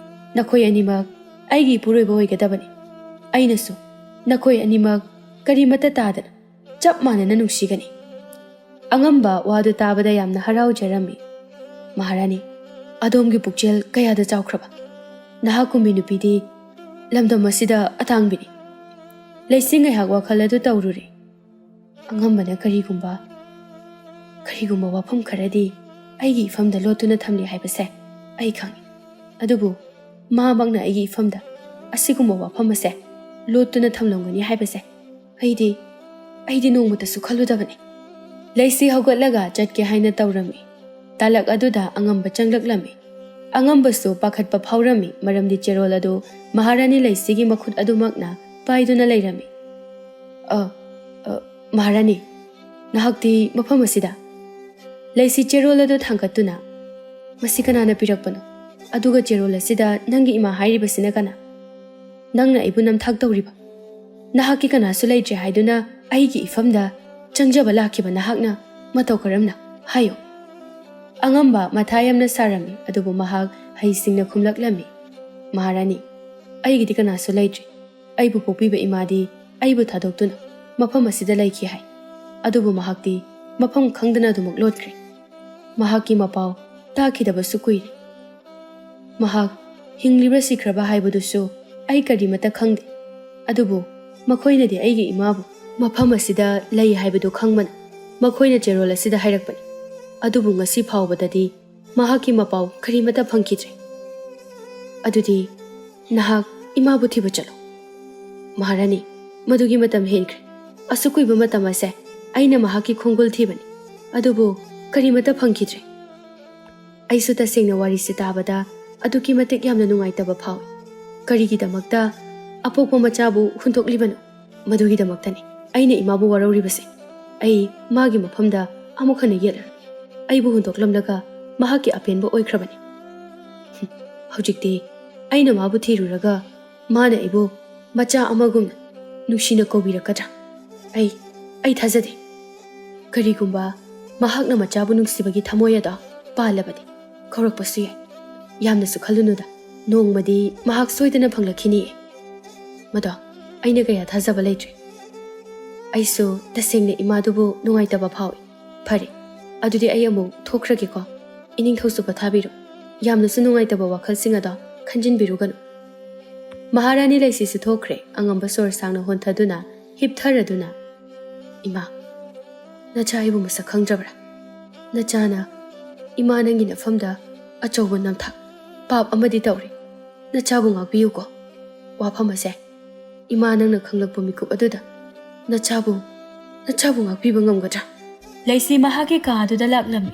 ꯅꯈꯣꯏ ꯑꯅꯤꯃꯛ ꯑꯩꯒꯤ ꯏꯄꯨꯔꯣꯏꯕ ꯑꯣꯏꯒꯗꯕꯅꯤ꯫ ꯑꯩꯅꯁꯨ ꯅꯈꯣꯏ ꯑꯅꯤꯃꯛ ꯀꯔꯤꯃꯠꯇ ꯇꯥꯗꯅ ꯆꯞ ꯃꯥꯟꯅꯅ ꯅꯨꯡꯁꯤꯒꯅꯤ꯫" ꯑꯉꯝꯕ ꯋꯥꯗꯨ ꯇꯥꯕꯗ ꯌꯥꯝꯅ ꯍꯔꯥꯎꯖꯔꯝꯃꯤ꯫ "ꯃꯍꯥꯔꯥꯅꯤ, ꯑꯗꯣꯝꯒꯤ ꯄꯨꯛꯆꯦꯜ ꯀꯌꯥꯗ ꯆꯥꯎꯈ꯭ꯔꯕ! ꯅꯍꯥꯛꯀꯨꯝꯕꯤ ꯅꯨꯄꯤꯗꯤ ꯂꯝꯗꯝ ꯑꯁꯤꯗ ꯑꯇꯥꯡꯕꯤꯅꯤ꯫" ꯂꯩꯁꯤ ꯉꯥꯏꯍꯥꯛ ꯋꯥꯈꯜ ꯑꯗꯨ ꯇꯧꯔꯨꯔꯦ꯫ "ꯑꯉꯝꯕꯅ ꯀꯔꯤꯒꯨꯝꯕ, ꯀꯔꯤꯒꯨꯝꯕ ꯋꯥꯐꯝ ꯈꯔꯗꯤ ꯑꯩꯒꯤ ꯏꯐꯝꯗ ꯂꯣꯠꯇꯨꯅ ꯊꯝꯂꯤ ꯍꯥꯏꯕꯁꯦ ꯑꯩ ꯈꯪꯏ꯫ ꯑꯗꯨꯕꯨ ꯃꯥꯃꯛꯅ ꯑꯩꯒꯤ ꯏꯐꯝꯗ ꯑꯁꯤꯒꯨꯝꯕ ꯋꯥꯐꯝ ꯑꯁꯦ ꯂꯣꯠꯇꯨꯅ ꯊꯝꯂꯝꯒꯅꯤ ꯍꯥꯏꯕꯁꯦ ꯑꯩꯗꯤ, ꯑꯩꯗꯤ ꯅꯣꯡꯃꯇꯁꯨ ꯈꯜꯂꯨꯗꯕꯅꯤ꯫" ꯂꯩꯁꯤ ꯍꯧꯒꯠꯂꯒ ꯆꯠꯀꯦ ꯍꯥꯏꯅ ꯇꯧꯔꯝꯃꯤ꯫ ꯇꯥꯂꯛ ꯑꯗꯨꯗ ꯑꯉꯝꯕ ꯆꯪꯂꯛꯂꯝꯃꯤ꯫ ꯑꯉꯝꯕꯁꯨ ꯄꯥꯈꯠꯄ ꯐꯥꯎꯔꯝꯃꯤ, ꯃꯔꯝꯗꯤ ꯆꯦꯔꯣꯜ ꯑꯗꯨ ꯃꯍꯥꯔꯥꯅꯤ ꯂꯩꯁꯤꯒꯤ ꯃꯈꯨꯠ ꯑꯗꯨꯃꯛꯅ ꯄꯥꯏꯗꯨꯅ ꯂꯩꯔꯝꯃꯤ꯫ "ꯑ, ꯑ, ꯃꯍꯥꯔꯥꯅꯤ, ꯅꯍꯥꯛꯇꯤ ꯃꯐꯝ ꯑꯁꯤꯗ?" ꯂꯩꯁꯤ ꯆꯦꯔꯣꯜ ꯑꯗꯨ ꯊꯥꯡꯒꯠꯇꯨꯅ, "ꯃꯁꯤ ꯀꯅꯥꯅ ꯄꯤꯔꯛꯄꯅꯣ? ꯑꯗꯨꯒ ꯆꯦꯔꯣꯜ ꯑꯁꯤꯗ ꯅꯪꯒꯤ ꯏꯃꯥ ꯍꯥꯏꯔꯤꯕꯁꯤꯅ ꯀꯅꯥ? ꯅꯪꯅ ꯑꯩꯕꯨ ꯅꯝꯊꯥꯛ ꯇꯧꯔꯤꯕ? ꯅꯍꯥꯛꯀꯤ ꯀꯅꯥꯁꯨ ꯂꯩꯇ꯭ꯔꯦ ꯍꯥꯏꯗꯨꯅ ꯑꯩꯒꯤ ꯏꯐꯝꯗ ꯆꯪꯖꯕ ꯂꯥꯛꯈꯤꯕ ꯅꯍꯥꯛꯅ ꯃꯇꯧ ꯀꯔꯝꯅ? ꯍꯥꯏꯌꯨ!" ꯑꯉꯝꯕ ꯃꯊꯥ ꯌꯥꯝꯅ ꯁꯥꯔꯝꯃꯤ, ꯑꯗꯨꯕꯨ ꯃꯍꯥꯛ ꯍꯩꯁꯤꯡꯅ ꯈꯨꯝꯂꯛꯂꯝꯃꯤ, "ꯃꯍꯥꯔꯥꯅꯤ, ꯑꯩꯒꯤꯗꯤ ꯀꯅꯥꯁꯨ ꯂꯩꯇ꯭ꯔꯤ꯫ ꯑꯩꯕꯨ ꯄꯣꯛꯄꯤꯕ ꯏꯃꯥꯗꯤ ꯑꯩꯕꯨ ꯊꯥꯗꯣꯛꯇꯨꯅ ꯃꯐꯝ ꯑꯁꯤꯗ ꯂꯩꯈꯤ ꯍꯥꯏ꯫ ꯑꯗꯨꯕꯨ ꯃꯍꯥꯛꯇꯤ ꯃꯐꯝ ꯈꯪꯗꯅ ꯑꯗꯨꯃꯛ ꯂꯣꯠꯈ꯭ꯔꯦ꯫ ꯃꯍꯥꯛꯀꯤ ꯃꯄꯥꯎ ꯇꯥꯈꯤꯗꯕꯁꯨ ꯀꯨꯏꯔꯦ꯫ ꯃꯍꯥꯛ ꯍꯤꯡꯂꯤꯕ꯭ꯔꯥ ꯁꯤꯈ꯭ꯔꯕ ꯍꯥꯏꯕꯗꯨꯁꯨ ꯑꯩ ꯀꯔꯤꯃꯠꯇ ꯈꯪꯗꯦ꯫ ꯑꯗꯨꯕꯨ ꯃꯈꯣꯏꯅꯗꯤ ꯑꯩꯒꯤ ꯏꯃꯥꯕꯨ ꯃꯐꯝ ꯑꯁꯤꯗ ꯂꯩ ꯍꯥꯏꯕꯗꯨ ꯈꯪꯕꯅ ꯃꯈꯣꯏꯅ ꯆꯦꯔꯣꯜ ꯑꯁꯤꯗ ꯍꯥꯏꯔꯛꯄꯅꯤ꯫ ꯑꯗꯨꯕꯨ ꯉꯁꯤ ꯐꯥꯎꯕꯗꯗꯤ ꯃꯍꯥꯛꯀꯤ ꯃꯄꯥꯎ ꯀꯔꯤꯃꯠꯇ ꯐꯪꯈꯤꯗ꯭ꯔꯦ꯫ ꯑꯗꯨꯗꯤ ꯅꯍꯥꯛ ꯏꯃꯥꯕꯨ ꯊꯤꯕ ꯆꯠꯂꯣ꯫" "ꯃꯍꯥꯔꯥꯅꯤ, ꯃꯗꯨꯒꯤ ꯃꯇꯝ ꯍꯦꯟꯈ꯭ꯔꯦ꯫ ꯑꯁꯨꯛ ꯀꯨꯏꯕ ꯃꯇꯝ ꯑꯁꯦ ꯑꯩꯅ ꯃꯍꯥꯛꯀꯤ ꯈꯣꯡꯒꯨꯜ ꯊꯤꯕꯅꯤ, ꯑꯗꯨꯕꯨ ꯀꯔꯤꯃꯠꯇ ꯐꯪꯈꯤꯗ꯭ꯔꯦ꯫" ꯑꯩꯁꯨ ꯇꯁꯦꯡꯅ ꯋꯥꯔꯤꯁꯤ ꯇꯥꯕꯗ ꯑꯗꯨꯛꯀꯤ ꯃꯇꯤꯛ ꯌꯥꯝꯅ ꯅꯨꯡꯉꯥꯏꯇꯕ ꯐꯥꯎꯏ꯫ ꯀꯔꯤꯒꯤꯗꯃꯛꯇ ꯑꯄꯣꯛꯄ ꯃꯆꯥꯕꯨ ꯍꯨꯟꯗꯣꯛꯂꯤꯕꯅꯣ? ꯃꯗꯨꯒꯤꯗꯃꯛꯇꯅꯤ ꯑꯩꯅ ꯏꯃꯥꯕꯨ ꯋꯥꯔꯧꯔꯤꯕꯁꯦ꯫ ꯑꯩ ꯃꯥꯒꯤ ꯃꯐꯝꯗ ꯑꯃꯨꯛ ꯍꯟꯅ ꯌꯦꯠꯂꯔꯣꯏ꯫ ꯑꯩꯕꯨ ꯍꯨꯟꯗꯣꯛꯂꯝꯂꯒ ꯃꯍꯥꯛꯀꯤ ꯑꯄꯦꯟꯕ ꯑꯣꯏꯈ꯭ꯔꯕꯅꯤ꯫ ꯍꯧꯖꯤꯛꯇꯤ ꯑꯩꯅ ꯃꯥꯕꯨ ꯊꯤꯔꯨꯔꯒ ꯃꯥꯅ ꯑꯩꯕꯨ ꯃꯆꯥ ꯑꯃꯒꯨꯝꯅ ꯅꯨꯡꯁꯤꯅ ꯀꯧꯕꯤꯔꯛꯀꯗ꯭ꯔꯥ? ꯑꯩ, ꯑꯩ ꯊꯥꯖꯗꯦ꯫ ꯀꯔꯤꯒꯨꯝꯕ ꯃꯍꯥꯛꯅ ꯃꯆꯥꯕꯨ ꯅꯨꯡꯁꯤꯕꯒꯤ ꯊꯃꯣꯏ ꯑꯗꯣ ꯄꯥꯜꯂꯕꯗꯤ ꯀꯧꯔꯛꯄꯁꯨ ꯌꯥꯏ꯫ ꯌꯥꯝꯅꯁꯨ ꯈꯜꯂꯨꯅꯨꯗ, ꯅꯣꯡꯃꯗꯤ ꯃꯍꯥꯛ ꯁꯣꯏꯗꯅ ꯐꯪꯂꯛꯈꯤꯅꯤꯌꯦ꯫ ꯃꯗꯣ ꯑꯩꯅ ꯀꯌꯥ ꯊꯥꯖꯕ ꯂꯩꯇ꯭ꯔꯦ꯫ ꯑꯩꯁꯨ ꯇꯁꯦꯡꯅ ꯏꯃꯥꯗꯨꯕꯨ ꯅꯨꯡꯉꯥꯏꯇꯕ ꯐꯥꯎꯏ꯫ ꯐꯔꯦ, ꯑꯗꯨꯗꯤ ꯑꯩ ꯑꯃꯨꯛ ꯊꯣꯛꯈ꯭ꯔꯒꯦꯀꯣ꯫ ꯏꯅꯤꯡꯊꯧꯁꯨ ꯄꯣꯊꯥꯕꯤꯔꯣ꯫ ꯌꯥꯝꯅꯁꯨ ꯅꯨꯡꯉꯥꯏꯇꯕ ꯋꯥꯈꯜꯁꯤꯡ ꯑꯗꯣ ꯈꯟꯖꯤꯟꯕꯤꯔꯨꯒꯅꯨ꯫ ꯃꯍꯥꯔꯥꯅꯤ ꯂꯩꯁꯤꯁꯨ ꯊꯣꯛꯈ꯭ꯔꯦ꯫ ꯑꯉꯝꯕ ꯁꯣꯔ ꯁꯥꯡꯅ ꯍꯣꯟꯊꯗꯨꯅ ꯍꯤꯞꯊꯔꯗꯨꯅ, "ꯏꯃꯥ, ꯅꯆꯥ ꯑꯩꯕꯨ ꯃꯁꯛ ꯈꯪꯗ꯭ꯔꯕ꯭ꯔꯥ? ꯅꯆꯥꯅ ꯏꯃꯥ ꯅꯪꯒꯤ ꯅꯐꯝꯗ ꯑꯆꯧꯕ ꯅꯝꯊꯥꯛ, ꯄꯥꯞ ꯑꯃꯗꯤ ꯇꯧꯔꯦ꯫ ꯅꯆꯥꯕꯨ ꯉꯥꯛꯄꯤꯌꯨꯀꯣ꯫ ꯋꯥꯐꯝ ꯑꯁꯦ ꯏꯃꯥ ꯅꯪꯅ ꯈꯪꯂꯛꯄ ꯃꯤꯀꯨꯞ ꯑꯗꯨꯗ ꯅꯆꯥꯕꯨ, ꯅꯆꯥꯕꯨ ꯉꯥꯛꯄꯤꯕ ꯉꯝꯒꯗ꯭ꯔꯥ?" ꯂꯩꯁꯤ ꯃꯍꯥꯛꯀꯤ ꯀꯥ ꯑꯗꯨꯗ ꯂꯥꯛꯂꯝꯃꯤ꯫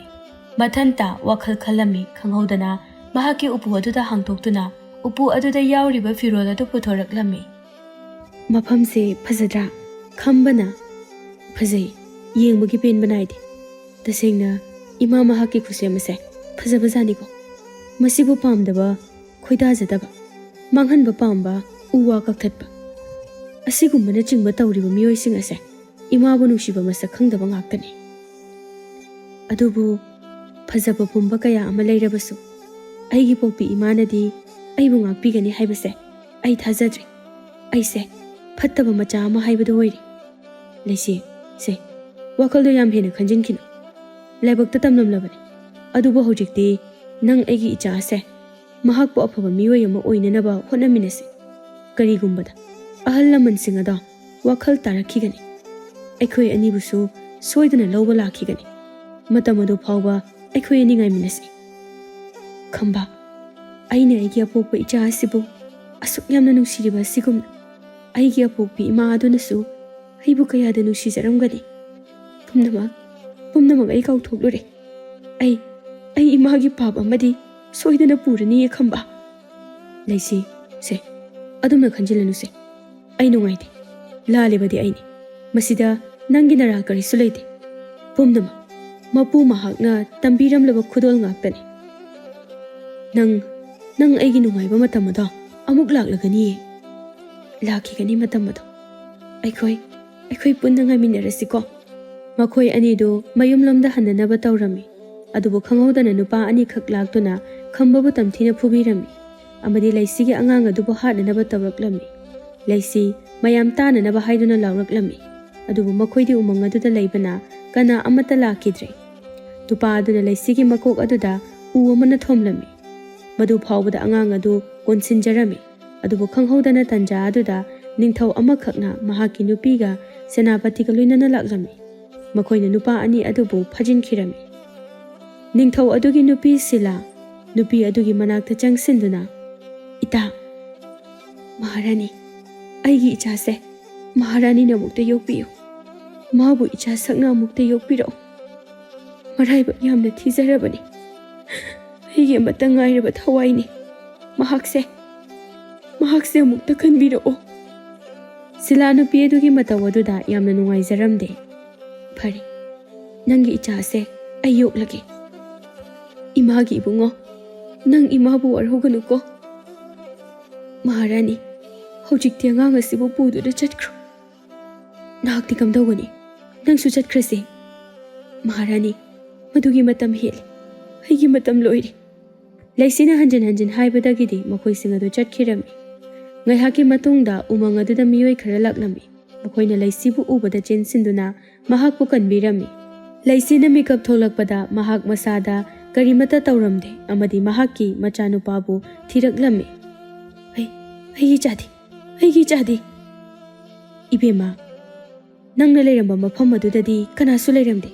ꯃꯊꯟꯇ ꯋꯥꯈꯜ ꯈꯜꯂꯝꯃꯤ꯫ ꯈꯪꯍꯧꯗꯅ ꯃꯍꯥꯛꯀꯤ ꯎꯄꯨ ꯑꯗꯨꯗ ꯍꯥꯡꯗꯣꯛꯇꯨꯅ ꯎꯄꯨ ꯑꯗꯨꯗ ꯌꯥꯎꯔꯤꯕ ꯐꯤꯔꯣꯜ ꯑꯗꯨ ꯄꯨꯊꯣꯔꯛꯂꯝꯃꯤ꯫ "ꯃꯐꯝꯁꯦ ꯐꯖꯗ꯭ꯔꯥ?" ꯈꯝꯕꯅ, "ꯐꯖꯩ, ꯌꯦꯡꯕꯒꯤ ꯄꯦꯟꯕ ꯅꯥꯏꯗꯦ꯫ ꯇꯁꯦꯡꯅ ꯏꯃꯥ ꯃꯍꯥꯛꯀꯤ ꯈꯨꯠꯁꯦꯝ ꯑꯁꯦ ꯐꯖꯕꯖꯥꯠꯅꯤꯀꯣ꯫ ꯃꯁꯤꯕꯨ ꯄꯥꯝꯗꯕ, ꯈꯣꯏꯗꯥꯖꯗꯕ, ꯃꯥꯡꯍꯟꯕ ꯄꯥꯝꯕ, ꯎ ꯋꯥ ꯀꯛꯊꯠꯄ, ꯑꯁꯤꯒꯨꯝꯕꯅꯆꯤꯡꯕ ꯇꯧꯔꯤꯕ ꯃꯤꯑꯣꯏꯁꯤꯡ ꯑꯁꯦ ꯏꯃꯥꯕꯨ ꯅꯨꯡꯁꯤꯕ ꯃꯁꯛ ꯈꯪꯗꯕ ꯉꯥꯛꯇꯅꯤ꯫ ꯑꯗꯨꯕꯨ ꯐꯖꯕ ꯄꯨꯝꯕ ꯀꯌꯥ ꯑꯃ ꯂꯩꯔꯕꯁꯨ, ꯑꯩꯒꯤ ꯄꯣꯛꯄꯤ ꯏꯃꯥꯅꯗꯤ ꯑꯩꯕꯨ ꯉꯥꯛꯄꯤꯒꯅꯤ ꯍꯥꯏꯕꯁꯦ ꯑꯩ ꯊꯥꯖꯗ꯭ꯔꯦ꯫ ꯑꯩꯁꯦ ꯐꯠꯇꯕ ꯃꯆꯥ ꯑꯃ ꯍꯥꯏꯕꯗꯨ ꯑꯣꯏꯔꯦ꯫ ꯂꯩꯁꯤ, ꯁꯦ, ꯋꯥꯈꯜꯗꯣ ꯌꯥꯝ ꯍꯦꯟꯅ ꯈꯟꯖꯤꯟꯈꯤꯅꯨ꯫ ꯂꯥꯏꯕꯛꯇ ꯇꯝꯂꯝꯂꯕꯅꯤ꯫ ꯑꯗꯨꯕꯨ ꯍꯧꯖꯤꯛꯇꯤ ꯅꯪ ꯑꯩꯒꯤ ꯏꯆꯥꯁꯦ ꯃꯍꯥꯛꯄꯨ ꯑꯐꯕ ꯃꯤꯑꯣꯏ ꯑꯃ ꯑꯣꯏꯅꯅꯕ ꯍꯣꯠꯅꯃꯤꯟꯅꯁꯤ꯫ ꯀꯔꯤꯒꯨꯝꯕꯗ ꯑꯍꯜ ꯂꯃꯟꯁꯤꯡ ꯑꯗꯣ ꯋꯥꯈꯜ ꯇꯥꯔꯛꯈꯤꯒꯅꯤ꯫ ꯑꯩꯈꯣꯏ ꯑꯅꯤꯕꯨꯁꯨ ꯁꯣꯏꯗꯅ ꯂꯧꯕ ꯂꯥꯛꯈꯤꯒꯅꯤ꯫ ꯃꯇꯝ ꯑꯗꯨ ꯐꯥꯎꯕ ꯑꯩꯈꯣꯏ ꯑꯅꯤ ꯉꯥꯏꯃꯤꯟꯅꯁꯤ꯫ ꯈꯝꯕ, ꯑꯩꯅ ꯑꯩꯒꯤ ꯑꯄꯣꯛꯄ ꯏꯆꯥ ꯑꯁꯤꯕꯨ ꯑꯁꯨꯛ ꯌꯥꯝꯅ ꯅꯨꯡꯁꯤꯔꯤꯕ ꯑꯁꯤꯒꯨꯝꯅ ꯑꯩꯒꯤ ꯑꯄꯣꯛꯄꯤ ꯏꯃꯥ ꯑꯗꯨꯅꯁꯨ ꯑꯩꯕꯨ ꯀꯌꯥꯗ ꯅꯨꯡꯁꯤꯖꯔꯝꯒꯅꯤ꯫ ꯄꯨꯝꯅꯃꯛ, ꯄꯨꯝꯅꯃꯛ ꯑꯩ ꯀꯥꯎꯊꯣꯛꯂꯨꯔꯦ꯫ ꯑꯩ, ꯑꯩ ꯏꯃꯥꯒꯤ ꯄꯥꯞ ꯑꯃꯗꯤ ꯁꯣꯏꯗꯅ ꯄꯨꯔꯅꯤꯌꯦ ꯈꯝꯕ꯫ ꯂꯩꯁꯤ, ꯁꯦ, ꯑꯗꯨꯝꯅ ꯈꯟꯖꯤꯜꯂꯅꯨꯁꯦ꯫ ꯑꯩ ꯅꯨꯡꯉꯥꯏꯇꯦ꯫ ꯂꯥꯜꯂꯤꯕꯗꯤ ꯑꯩꯅꯤ꯫ ꯃꯁꯤꯗ ꯅꯪꯒꯤ ꯅꯔꯥ ꯀꯔꯤꯁꯨ ꯂꯩꯇꯦ꯫ ꯄꯨꯝꯅꯃꯛ ꯃꯄꯨ ꯃꯍꯥꯛꯅ ꯇꯝꯕꯤꯔꯝꯂꯕ ꯈꯨꯗꯣꯜ ꯉꯥꯛꯇꯅꯤ꯫ ꯅꯪ, ꯅꯪ ꯑꯩꯒꯤ ꯅꯨꯡꯉꯥꯏꯕ ꯃꯇꯝ ꯑꯗꯣ ꯑꯃꯨꯛ ꯂꯥꯛꯂꯒꯅꯤꯌꯦ꯫ ꯂꯥꯛꯈꯤꯒꯅꯤ ꯃꯇꯝ ꯑꯗꯣ꯫ ꯑꯩꯈꯣꯏ, ꯑꯩꯈꯣꯏ ꯄꯨꯟꯅ ꯉꯥꯏꯃꯤꯟꯅꯔꯁꯤꯀꯣ꯫ ꯃꯈꯣꯏ ꯑꯅꯤꯗꯨ ꯃꯌꯨꯝꯂꯣꯝꯗ ꯍꯟꯅꯅꯕ ꯇꯧꯔꯝꯃꯤ꯫ ꯑꯗꯨꯕꯨ ꯈꯪꯍꯧꯗꯅ ꯅꯨꯄꯥ ꯑꯅꯤꯈꯛ ꯂꯥꯛꯇꯨꯅ ꯈꯝꯕꯕꯨ ꯇꯝꯊꯤꯅ ꯐꯨꯕꯤꯔꯝꯃꯤ꯫ ꯑꯃꯗꯤ ꯂꯩꯁꯤꯒꯤ ꯑꯉꯥꯡ ꯑꯗꯨꯕꯨ ꯍꯥꯠꯅꯅꯕ ꯇꯧꯔꯛꯂꯝꯃꯤ꯫ ꯂꯩꯁꯤ ꯃꯌꯥꯝ ꯇꯥꯅꯅꯕ ꯍꯥꯏꯗꯨꯅ ꯂꯥꯎꯔꯛꯂꯝꯃꯤ꯫ ꯑꯗꯨꯕꯨ ꯃꯈꯣꯏꯗꯤ ꯎꯃꯪ ꯑꯗꯨꯗ ꯂꯩꯕꯅ ꯀꯅꯥ ꯑꯃꯠꯇ ꯂꯥꯛꯈꯤꯗ꯭ꯔꯦ꯫ ꯅꯨꯄꯥ ꯑꯗꯨꯅ ꯂꯩꯁꯤꯒꯤ ꯃꯀꯣꯛ ꯑꯗꯨꯗ ꯎ ꯑꯃꯅ ꯊꯣꯝꯂꯝꯃꯤ꯫ ꯃꯗꯨ ꯐꯥꯎꯕꯗ ꯑꯉꯥꯡ ꯑꯗꯨ ꯀꯣꯟꯁꯤꯟꯖꯔꯝꯃꯤ꯫ ꯑꯗꯨꯕꯨ ꯈꯪꯍꯧꯗꯅ ꯇꯟꯖꯥ ꯑꯗꯨꯗ ꯅꯤꯡꯊꯧ ꯑꯃꯈꯛꯅ ꯃꯍꯥꯛꯀꯤ ꯅꯨꯄꯤꯒ ꯁꯦꯅꯥꯄꯇꯤꯒ ꯂꯣꯏꯅꯅ ꯂꯥꯛꯂꯝꯃꯤ꯫ ꯃꯈꯣꯏꯅ ꯅꯨꯄꯥ ꯑꯅꯤ ꯑꯗꯨꯕꯨ ꯐꯥꯖꯤꯟꯈꯤꯔꯝꯃꯤ꯫ ꯅꯤꯡꯊꯧ ꯑꯗꯨꯒꯤ ꯅꯨꯄꯤ ꯁꯤꯂꯥ ꯅꯨꯄꯤ ꯑꯗꯨꯒꯤ ꯃꯅꯥꯛꯇ ꯆꯪꯁꯤꯟꯗꯨꯅ, "ꯏꯇꯥ, ꯃꯍꯥꯔꯥꯅꯤ, ꯑꯩꯒꯤ ꯏꯆꯥꯁꯦ ꯃꯍꯥꯔꯥꯅꯤꯅ ꯑꯃꯨꯛꯇ ꯌꯣꯛꯄꯤꯌꯨ꯫ ꯃꯥꯕꯨ ꯏꯆꯥ ꯁꯛꯅ ꯑꯃꯨꯛꯇ ꯌꯣꯛꯄꯤꯔꯛꯎ꯫ ꯃꯔꯥꯏꯕꯛ ꯌꯥꯝꯅ ꯊꯤꯖꯔꯕꯅꯤ꯫ ꯑꯩꯒꯤ ꯑꯃꯠꯇ ꯉꯥꯏꯔꯕ ꯊꯋꯥꯏꯅꯤ꯫ ꯃꯍꯥꯛꯁꯦ, ꯃꯍꯥꯛꯁꯦ ꯑꯃꯨꯛꯇ ꯈꯟꯕꯤꯔꯛꯑꯣ꯫ ꯁꯤꯂꯥ ꯅꯨꯄꯤ ꯑꯗꯨꯒꯤ ꯃꯇꯧ ꯑꯗꯨꯗ ꯌꯥꯝꯅ ꯅꯨꯡꯉꯥꯏꯖꯔꯝꯗꯦ꯫ "ꯐꯔꯦ, ꯅꯪꯒꯤ ꯏꯆꯥꯁꯦ ꯑꯩ ꯌꯣꯛꯂꯒꯦ꯫ ꯏꯃꯥꯒꯤ ꯏꯕꯨꯡꯉꯣ, ꯅꯪ ꯏꯃꯥꯕꯨ ꯋꯥꯔꯧꯒꯅꯨꯀꯣ꯫ ꯃꯍꯥꯔꯥꯅꯤ, ꯍꯧꯖꯤꯛꯇꯤ ꯑꯉꯥꯡ ꯑꯁꯤꯕꯨ ꯄꯨꯗꯨꯅ ꯆꯠꯈ꯭ꯔꯣ꯫ ꯅꯍꯥꯛꯇꯤ ꯀꯝꯗꯧꯒꯅꯤ? ꯅꯪꯁꯨ ꯆꯠꯈ꯭ꯔꯁꯤ꯫" "ꯃꯍꯥꯔꯥꯅꯤ, ꯃꯗꯨꯒꯤ ꯃꯇꯝ ꯍꯦꯜꯂꯤ꯫ ꯑꯩꯒꯤ ꯃꯇꯝ ꯂꯣꯏꯔꯦ꯫" ꯂꯩꯁꯤꯅ ꯍꯟꯖꯤꯟ ꯍꯟꯖꯤꯟ ꯍꯥꯏꯕꯗꯒꯤꯗꯤ ꯃꯈꯣꯏꯁꯤꯡ ꯑꯗꯨ ꯆꯠꯈꯤꯔꯝꯃꯤ꯫ ꯉꯥꯏꯍꯥꯛꯀꯤ ꯃꯇꯨꯡꯗ ꯎꯃꯪ ꯑꯗꯨꯗ ꯃꯤꯑꯣꯏ ꯈꯔ ꯂꯥꯛꯂꯝꯃꯤ꯫ ꯃꯈꯣꯏꯅ ꯂꯩꯁꯤꯕꯨ ꯎꯕꯗ ꯆꯦꯟꯁꯤꯟꯗꯨꯅ ꯃꯍꯥꯛꯄꯨ ꯀꯟꯕꯤꯔꯝꯃꯤ꯫ ꯂꯩꯁꯤꯅ ꯃꯤꯀꯞ ꯊꯣꯛꯂꯛꯄꯗ ꯃꯍꯥꯛ ꯃꯁꯥꯗ ꯀꯔꯤꯃꯠꯇ ꯇꯧꯔꯝꯗꯦ ꯑꯃꯗꯤ ꯃꯍꯥꯛꯀꯤ ꯃꯆꯥꯅꯨꯄꯥꯕꯨ ꯊꯤꯔꯛꯂꯝꯃꯤ꯫ "ꯑꯩ, ꯑꯩꯒꯤ ꯏꯆꯥꯗꯤ, ꯑꯩꯒꯤ ꯏꯆꯥꯗꯤ?" "ꯏꯕꯦꯝꯃ, ꯅꯪꯅ ꯂꯩꯔꯝꯕ ꯃꯐꯝ ꯑꯗꯨꯗꯗꯤ ꯀꯅꯥꯁꯨ ꯂꯩꯔꯝꯗꯦ꯫